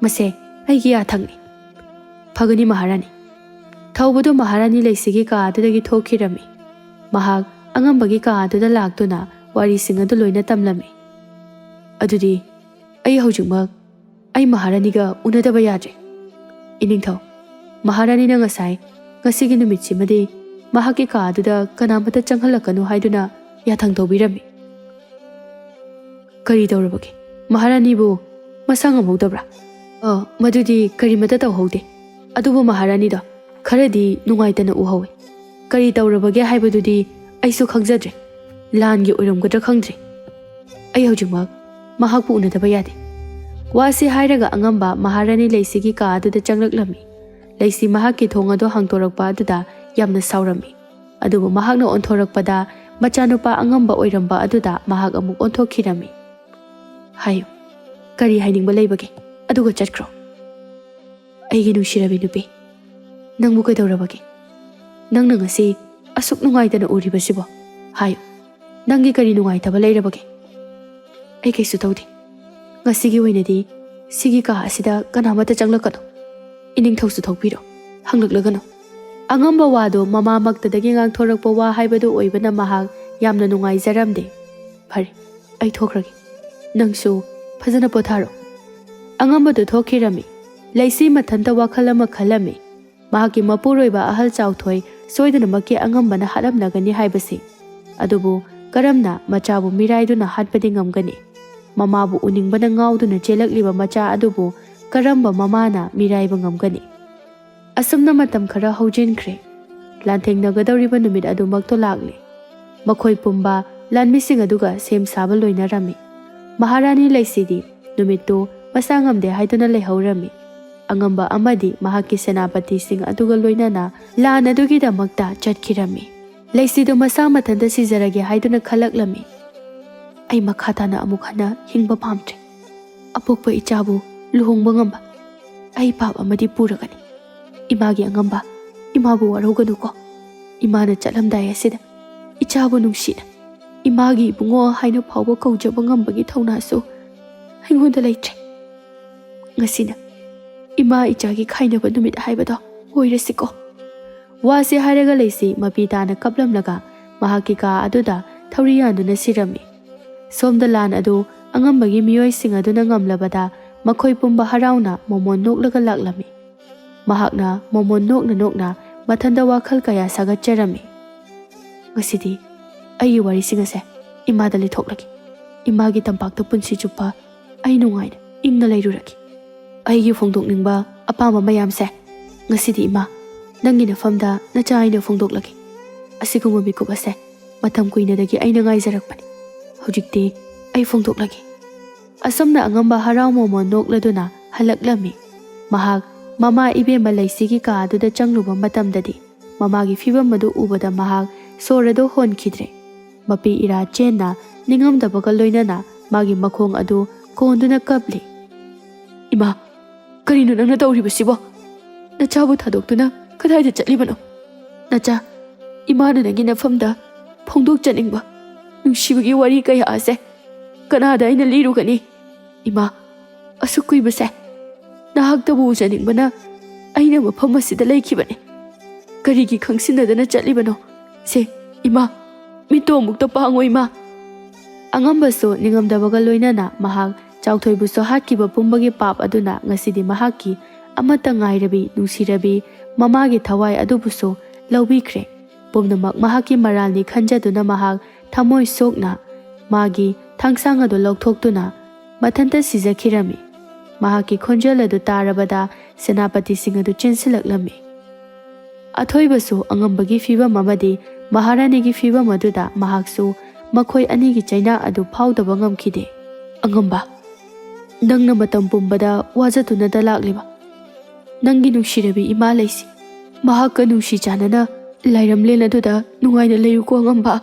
ꯃꯁꯦ ꯑꯩꯒꯤ ꯌꯥꯊꯪꯅꯤ꯫" "ꯐꯒꯅꯤ ꯃꯍꯥꯔꯥꯅꯤ꯫" ꯊꯧꯕꯗꯨ ꯃꯍꯥꯔꯥꯅꯤ ꯂꯩꯁꯤꯒꯤ ꯀꯥ ꯑꯗꯨꯗꯒꯤ ꯊꯣꯛꯈꯤꯔꯝꯃꯤ꯫ ꯃꯍꯥꯛ ꯑꯉꯝꯕꯒꯤ ꯀꯥ ꯑꯗꯨꯗ ꯂꯥꯛꯇꯨꯅ ꯋꯥꯔꯤꯁꯤꯡ ꯑꯗꯨ ꯂꯣꯏꯅ ꯇꯝꯂꯝꯃꯤ꯫ "ꯑꯗꯨꯗꯤ ꯑꯩ ꯍꯧꯖꯤꯛꯃꯛ ꯑꯩ ꯃꯍꯥꯔꯥꯅꯤꯒ ꯎꯅꯗꯕ ꯌꯥꯗ꯭ꯔꯦ꯫ ꯏꯅꯤꯡꯊꯧ, ꯃꯍꯥꯔꯥꯅꯤꯅ ꯉꯁꯥꯏ ꯉꯁꯤꯒꯤ ꯅꯨꯃꯤꯠꯁꯤꯃꯗꯤ ꯃꯍꯥꯛꯀꯤ ꯀꯥ ꯑꯗꯨꯗ ꯀꯅꯥꯃꯠꯇ ꯆꯪꯍꯜꯂꯛꯀꯅꯨ ꯍꯥꯏꯗꯨꯅ ꯌꯥꯊꯪ ꯊꯧꯕꯤꯔꯝꯃꯤ꯫" "ꯀꯔꯤ ꯇꯧꯔꯕꯒꯦ? ꯃꯍꯥꯔꯥꯅꯤꯕꯨ ꯃꯁꯥ ꯉꯝꯍꯧꯗꯕ꯭ꯔꯥ?" "ꯑ, ꯃꯗꯨꯗꯤ ꯀꯔꯤꯃꯠꯇ ꯇꯧꯍꯧꯗꯦ꯫ ꯑꯗꯨꯕꯨ ꯃꯍꯥꯔꯥꯅꯤꯗꯣ ꯈꯔꯗꯤ ꯅꯨꯡꯉꯥꯏꯇꯅ ꯎꯍꯧꯋꯦ꯫ ꯀꯔꯤ ꯇꯧꯔꯕꯒꯦ ꯍꯥꯏꯕꯗꯨꯗꯤ ꯑꯩꯁꯨ ꯈꯪꯖꯗ꯭ꯔꯦ꯫ ꯂꯥꯟꯒꯤ ꯑꯣꯏꯔꯝꯒꯗ꯭ꯔꯥ ꯈꯪꯗ꯭ꯔꯦ꯫ ꯑꯩ ꯍꯧꯖꯤꯛꯃꯛ ꯃꯍꯥꯛꯄꯨ ꯎꯅꯗꯕ ꯌꯥꯗꯦ꯫" ꯋꯥꯁꯤ ꯍꯥꯏꯔꯒ ꯑꯉꯝꯕ ꯃꯍꯥꯔꯥꯅꯤ ꯂꯩꯁꯤꯒꯤ ꯀꯥ ꯑꯗꯨꯗ ꯆꯪꯂꯛꯂꯝꯃꯤ꯫ ꯂꯩꯁꯤ ꯃꯍꯥꯛꯀꯤ ꯊꯣꯡ ꯑꯗꯨ ꯍꯥꯡꯗꯣꯔꯛꯄ ꯑꯗꯨꯗ ꯌꯥꯝꯅ ꯁꯥꯎꯔꯝꯃꯤ꯫ ꯑꯗꯨꯕꯨ ꯃꯍꯥꯛꯅ ꯑꯣꯟꯊꯣꯔꯛꯄꯗ ꯃꯆꯥꯅꯨꯄꯥ ꯑꯉꯝꯕ ꯑꯣꯏꯔꯝꯕ ꯑꯗꯨꯗ ꯃꯍꯥꯛ ꯑꯃꯨꯛ ꯑꯣꯟꯊꯣꯛꯈꯤꯔꯝꯃꯤ꯫ "ꯍꯥꯏꯌꯨ, ꯀꯔꯤ ꯍꯥꯏꯅꯤꯡꯕ ꯂꯩꯕꯒꯦ? ꯑꯗꯨꯒ ꯆꯠꯈ꯭ꯔꯣ꯫" "ꯑꯩꯒꯤ ꯅꯨꯡꯁꯤꯔꯕꯤ ꯅꯨꯄꯤ, ꯅꯪꯕꯨ ꯀꯩꯗꯧꯔꯕꯒꯦ? ꯅꯪꯅ ꯉꯁꯤ ꯑꯁꯨꯛ ꯅꯨꯡꯉꯥꯏꯇꯅ ꯎꯔꯤꯕꯁꯤꯕꯣ? ꯍꯥꯏꯌꯨ, ꯅꯪꯒꯤ ꯀꯔꯤ ꯅꯨꯡꯉꯥꯏꯇꯕ ꯂꯩꯔꯕꯒꯦ?" "ꯑꯩ ꯀꯩꯁꯨ ꯇꯧꯗꯦ꯫ ꯉꯁꯤꯒꯤ ꯑꯣꯏꯅꯗꯤ ꯁꯤꯒꯤ ꯀꯥ ꯑꯁꯤꯗ ꯀꯅꯥꯃꯠꯇ ꯆꯪꯂꯛꯀꯅꯨ꯫ ꯏꯅꯤꯡꯊꯧꯁꯨ ꯊꯣꯛꯄꯤꯔꯣ, ꯍꯪꯂꯛꯂꯒꯅꯨ꯫" ꯑꯉꯝꯕ ꯋꯥꯗꯣ ꯃꯃꯥꯃꯛꯇꯗꯒꯤ ꯉꯥꯡꯊꯣꯔꯛꯄ ꯋꯥ ꯍꯥꯏꯕꯗꯨ ꯑꯣꯏꯕꯅ ꯃꯍꯥꯛ ꯌꯥꯝꯅ ꯅꯨꯡꯉꯥꯏꯖꯔꯝꯗꯦ꯫ "ꯐꯔꯦ, ꯑꯩ ꯊꯣꯛꯈ꯭ꯔꯒꯦ꯫ ꯅꯪꯁꯨ ꯐꯖꯅ ꯄꯣꯊꯥꯔꯣ꯫" ꯑꯉꯝꯕꯗꯨ ꯊꯣꯛꯈꯤꯔꯝꯃꯤ꯫ ꯂꯩꯁꯤ ꯃꯊꯟꯇ ꯋꯥꯈꯜ ꯑꯃ ꯈꯜꯂꯝꯃꯤ꯫ ꯃꯍꯥꯛꯀꯤ ꯃꯄꯨꯔꯣꯏꯕ ꯑꯍꯜ ꯆꯥꯎꯊꯣꯏ ꯁꯣꯏꯗꯅꯃꯛꯀꯤ ꯑꯉꯝꯕꯅ ꯍꯥꯠꯂꯝꯂꯒꯅꯤ ꯍꯥꯏꯕꯁꯤ꯫ ꯑꯗꯨꯕꯨ ꯀꯔꯝꯅ ꯃꯆꯥꯕꯨ ꯃꯤꯔꯥꯏꯗꯨꯅ ꯍꯥꯠꯄꯗꯤ ꯉꯝꯒꯅꯤ? ꯃꯃꯥꯕꯨ ꯎꯅꯤꯡꯕꯅ ꯉꯥꯎꯗꯨꯅ ꯆꯦꯜꯂꯛꯂꯤꯕ ꯃꯆꯥ ꯑꯗꯨꯕꯨ ꯀꯔꯝꯕ ꯃꯃꯥꯅ ꯃꯤꯔꯥꯏꯕ ꯉꯝꯒꯅꯤ? ꯑꯁꯨꯝꯅ ꯃꯇꯝ ꯈꯔ ꯍꯧꯖꯤꯟꯈ꯭ꯔꯦ꯫ ꯂꯥꯟꯊꯦꯡꯅꯒꯗꯧꯔꯤꯕ ꯅꯨꯃꯤꯠ ꯑꯗꯨꯃꯛꯇꯣ ꯂꯥꯛꯂꯦ꯫ ꯃꯈꯣꯏ ꯄꯨꯝꯕ ꯂꯥꯟꯃꯤꯁꯤꯡ ꯑꯗꯨꯒ ꯁꯦꯝ ꯁꯥꯕ ꯂꯣꯏꯅꯔꯝꯃꯤ꯫ ꯃꯍꯥꯔꯥꯅꯤ ꯂꯩꯁꯤꯗꯤ ꯅꯨꯃꯤꯠꯇꯨ ꯃꯁꯥ ꯉꯝꯗꯦ ꯍꯥꯏꯗꯨꯅ ꯂꯩꯍꯧꯔꯝꯃꯤ꯫ ꯑꯉꯝꯕ ꯑꯃꯗꯤ ꯃꯍꯥꯛꯀꯤ ꯁꯦꯅꯥꯄꯇꯤꯁꯤꯡ ꯑꯗꯨꯒ ꯂꯣꯏꯅꯅ ꯂꯥꯟ ꯑꯗꯨꯒꯤꯗꯃꯛꯇ ꯆꯠꯈꯤꯔꯝꯃꯤ꯫ ꯂꯩꯁꯤꯗꯨ ꯃꯁꯥ ꯃꯊꯟꯇ ꯁꯤꯖꯔꯒꯦ ꯍꯥꯏꯗꯨꯅ ꯈꯜꯂꯛꯂꯝꯃꯤ꯫ "ꯑꯩ ꯃꯈꯥ ꯇꯥꯅ ꯑꯃꯨꯛ ꯍꯟꯅ ꯍꯤꯡꯕ ꯄꯥꯝꯗ꯭ꯔꯦ꯫ ꯑꯄꯣꯛꯄ ꯏꯆꯥꯕꯨ ꯂꯨꯍꯣꯡꯕ ꯉꯝꯕ ꯑꯩ ꯄꯥꯞ ꯑꯃꯗꯤ ꯄꯨꯔꯒꯅꯤ꯫ ꯏꯃꯥꯒꯤ ꯑꯉꯝꯕ, ꯏꯃꯥꯕꯨ ꯋꯥꯔꯧꯒꯅꯨꯀꯣ꯫ ꯏꯃꯥꯅ ꯆꯠꯂꯝꯗꯥꯏ ꯑꯁꯤꯗ ꯏꯆꯥꯕꯨ ꯅꯨꯡꯁꯤꯅ ꯏꯃꯥꯒꯤ ꯏꯕꯨꯡꯉꯣ ꯍꯥꯏꯅ ꯐꯥꯎꯕ ꯀꯧꯖꯕ ꯉꯝꯕꯒꯤ ꯊꯧꯅꯥꯁꯨ ꯑꯩꯉꯣꯟꯗ ꯂꯩꯇ꯭ꯔꯦ꯫ ꯉꯁꯤꯅ ꯏꯃꯥ ꯏꯆꯥꯒꯤ ꯈꯥꯏꯅꯕ ꯅꯨꯃꯤꯠ ꯍꯥꯏꯕꯗꯣ ꯑꯣꯏꯔꯁꯤꯀꯣ"꯫ ꯋꯥꯁꯤ ꯍꯥꯏꯔꯒ ꯂꯩꯁꯤ ꯃꯄꯤ ꯇꯥꯅ ꯀꯞꯂꯝꯂꯒ ꯃꯍꯥꯛꯀꯤ ꯀꯥ ꯑꯗꯨꯗ ꯊꯧꯔꯤ ꯌꯥꯟꯗꯨꯅ ꯁꯤꯔꯝꯃꯤ꯫ ꯁꯣꯝꯗ ꯂꯥꯟ ꯑꯗꯨ ꯑꯉꯝꯕꯒꯤ ꯃꯤꯑꯣꯏꯁꯤꯡ ꯑꯗꯨꯅ ꯉꯝꯂꯕꯗ ꯃꯈꯣꯏ ꯄꯨꯝꯕ ꯍꯔꯥꯎꯅ ꯃꯣꯃꯣꯟ ꯅꯣꯛꯂꯒ ꯂꯥꯛꯂꯝꯃꯤ꯫ ꯃꯍꯥꯛꯅ ꯃꯣꯃꯣꯟ ꯅꯣꯛꯅ ꯅꯣꯛꯅ ꯃꯊꯟꯗ ꯋꯥꯈꯜ ꯀꯌꯥ ꯁꯥꯒꯠꯆꯔꯝꯃꯤ꯫ "ꯉꯁꯤꯗꯤ ꯑꯩꯒꯤ ꯋꯥꯔꯤꯁꯤꯡ ꯑꯁꯦ ꯏꯃꯥꯗ ꯂꯤꯊꯣꯛꯂꯒꯦ꯫ ꯏꯃꯥꯒꯤ ꯇꯝꯄꯥꯛꯇ ꯄꯨꯟꯁꯤ ꯆꯨꯞꯄ ꯑꯩ ꯅꯨꯡꯉꯥꯏꯅ ꯏꯪꯅ ꯂꯩꯔꯨꯔꯒꯦ꯫ ꯑꯩꯒꯤ ꯐꯣꯡꯗꯣꯛꯅꯤꯡꯕ ꯑꯄꯥꯝꯕ ꯃꯌꯥꯝꯁꯦ ꯉꯁꯤꯗꯤ ꯏꯃꯥ, ꯅꯪꯒꯤ ꯅꯐꯝꯗ ꯅꯆꯥ ꯑꯩꯅ ꯐꯣꯡꯗꯣꯛꯂꯒꯦ꯫ ꯑꯁꯤꯒꯨꯝꯕ ꯃꯤꯀꯨꯞ ꯑꯁꯦ ꯃꯇꯝ ꯀꯨꯏꯅꯗꯒꯤ ꯑꯩꯅ ꯉꯥꯏꯖꯔꯛꯄꯅꯤ꯫ ꯍꯧꯖꯤꯛꯇꯤ ꯑꯩ ꯐꯣꯡꯗꯣꯛꯂꯒꯦ"꯫ ꯑꯁꯨꯝꯅ ꯑꯉꯝꯕ ꯍꯔꯥꯎ ꯃꯣꯃꯣꯟ ꯅꯣꯛꯂꯗꯨꯅ ꯍꯜꯂꯛꯂꯝꯃꯤ꯫ ꯃꯍꯥꯛ ꯃꯃꯥ ꯏꯕꯦꯝꯃ ꯂꯩꯁꯤꯒꯤ ꯀꯥ ꯑꯗꯨꯗ ꯆꯪꯂꯨꯕ ꯃꯇꯝꯗꯗꯤ ꯃꯃꯥꯒꯤ ꯐꯤꯕꯝ ꯑꯗꯨ ꯎꯕꯗ ꯃꯍꯥꯛ ꯁꯣꯔ ꯑꯗꯨ ꯍꯣꯟꯈꯤꯗ꯭ꯔꯦ꯫ ꯃꯄꯤ ꯏꯔꯥ ꯆꯦꯟꯅ ꯅꯤꯡꯉꯝꯗꯕꯒ ꯂꯣꯏꯅꯅ ꯃꯥꯒꯤ ꯃꯈꯣꯡ ꯑꯗꯨ ꯀꯣꯟꯗꯨꯅ ꯀꯞꯂꯤ꯫ "ꯏꯃꯥ, ꯀꯔꯤꯅꯣ ꯅꯪꯅ ꯇꯧꯔꯤꯕꯁꯤꯕꯣ? ꯅꯆꯥꯕꯨ ꯊꯥꯗꯣꯛꯇꯨꯅ ꯀꯗꯥꯏꯗ ꯆꯠꯂꯤꯕꯅꯣ? ꯅꯆꯥ, ꯏꯃꯥꯅ ꯅꯪꯒꯤ ꯅꯐꯝꯗ ꯐꯣꯡꯗꯣꯛꯆꯅꯤꯡꯕ ꯅꯨꯡꯁꯤꯕꯒꯤ ꯋꯥꯔꯤ ꯀꯌꯥ ꯑꯁꯦ ꯀꯅꯥꯗ ꯑꯩꯅ ꯂꯤꯔꯨꯒꯅꯤ? ꯏꯃꯥ, ꯑꯁꯨꯛ ꯀꯨꯏꯕꯁꯦ ꯅꯍꯥꯛꯇꯕꯨ ꯎꯖꯅꯤꯡꯕꯅ ꯑꯩꯅ ꯃꯐꯝ ꯑꯁꯤꯗ ꯂꯩꯈꯤꯕꯅꯤ꯫ ꯀꯔꯤꯒꯤ ꯈꯪꯁꯤꯟꯅꯗꯅ ꯆꯠꯂꯤꯕꯅꯣ? ꯁꯦ, ꯏꯃꯥ, ꯃꯤꯠꯇꯣ ꯑꯃꯨꯛꯇ ꯄꯥꯡꯉꯣ, ꯏꯃꯥ"꯫ ꯑꯉꯝꯕꯁꯨ ꯅꯤꯡꯉꯝꯗꯕꯒ ꯂꯣꯏꯅꯅ ꯃꯍꯥꯛ ꯆꯥꯎꯊꯣꯏꯕꯨꯁꯨ ꯍꯥꯠꯈꯤꯕ ꯄꯨꯝꯕꯒꯤ ꯄꯥꯞ ꯑꯗꯨꯅ ꯉꯁꯤꯗꯤ ꯃꯍꯥꯛꯀꯤ ꯑꯃꯠꯇ ꯉꯥꯏꯔꯕꯤ ꯅꯨꯡꯁꯤꯔꯕꯤ ꯃꯃꯥꯒꯤ ꯊꯋꯥꯏ ꯑꯗꯨꯕꯨꯁꯨ ꯂꯧꯕꯤꯈ꯭ꯔꯦ꯫ ꯄꯨꯝꯅꯃꯛ ꯃꯍꯥꯛꯀꯤ ꯃꯔꯥꯜꯅꯤ ꯈꯟꯖꯗꯨꯅ ꯃꯍꯥꯛ ꯊꯃꯣꯏ ꯁꯣꯛꯅ ꯃꯥꯒꯤ ꯊꯥꯡꯁꯥꯡ ꯑꯗꯨ ꯂꯧꯊꯣꯛꯇꯨꯅ ꯃꯊꯟꯇ ꯁꯤꯖꯈꯤꯔꯝꯃꯤ꯫ ꯃꯍꯥꯛꯀꯤ ꯈꯣꯟꯖꯦꯜ ꯑꯗꯨ ꯇꯥꯔꯕꯗ ꯁꯦꯅꯥꯄꯇꯤꯁꯤꯡ ꯑꯗꯨ ꯆꯦꯟꯁꯤꯜꯂꯛꯂꯝꯃꯤ꯫ ꯑꯊꯣꯏꯕꯁꯨ ꯑꯉꯝꯕꯒꯤ ꯐꯤꯚꯝ ꯑꯃꯗꯤ ꯃꯍꯥꯔꯥꯅꯤꯒꯤ ꯐꯤꯚꯝ ꯑꯗꯨꯗ ꯃꯍꯥꯛꯁꯨ ꯃꯈꯣꯏ ꯑꯅꯤꯒꯤ ꯆꯩꯅꯥ ꯑꯗꯨ ꯐꯥꯎꯗꯕ ꯉꯝꯈꯤꯗꯦ꯫ "ꯑꯉꯝꯕ, ꯅꯪꯅ ꯃꯇꯝ ꯄꯨꯝꯕꯗ ꯋꯥꯖꯗꯨꯅꯇ ꯂꯥꯛꯂꯤꯕ ꯅꯪꯒꯤ ꯅꯨꯡꯁꯤꯔꯕꯤ ꯏꯃꯥ ꯂꯩꯁꯤ꯫ ꯃꯍꯥꯛꯀ ꯅꯨꯡꯁꯤ ꯆꯥꯟꯅꯅ ꯂꯥꯏꯔꯝꯂꯦꯟ ꯑꯗꯨꯗ ꯅꯨꯡꯉꯥꯏꯅ ꯂꯩꯌꯨꯀꯣ ꯑꯉꯝꯕ꯫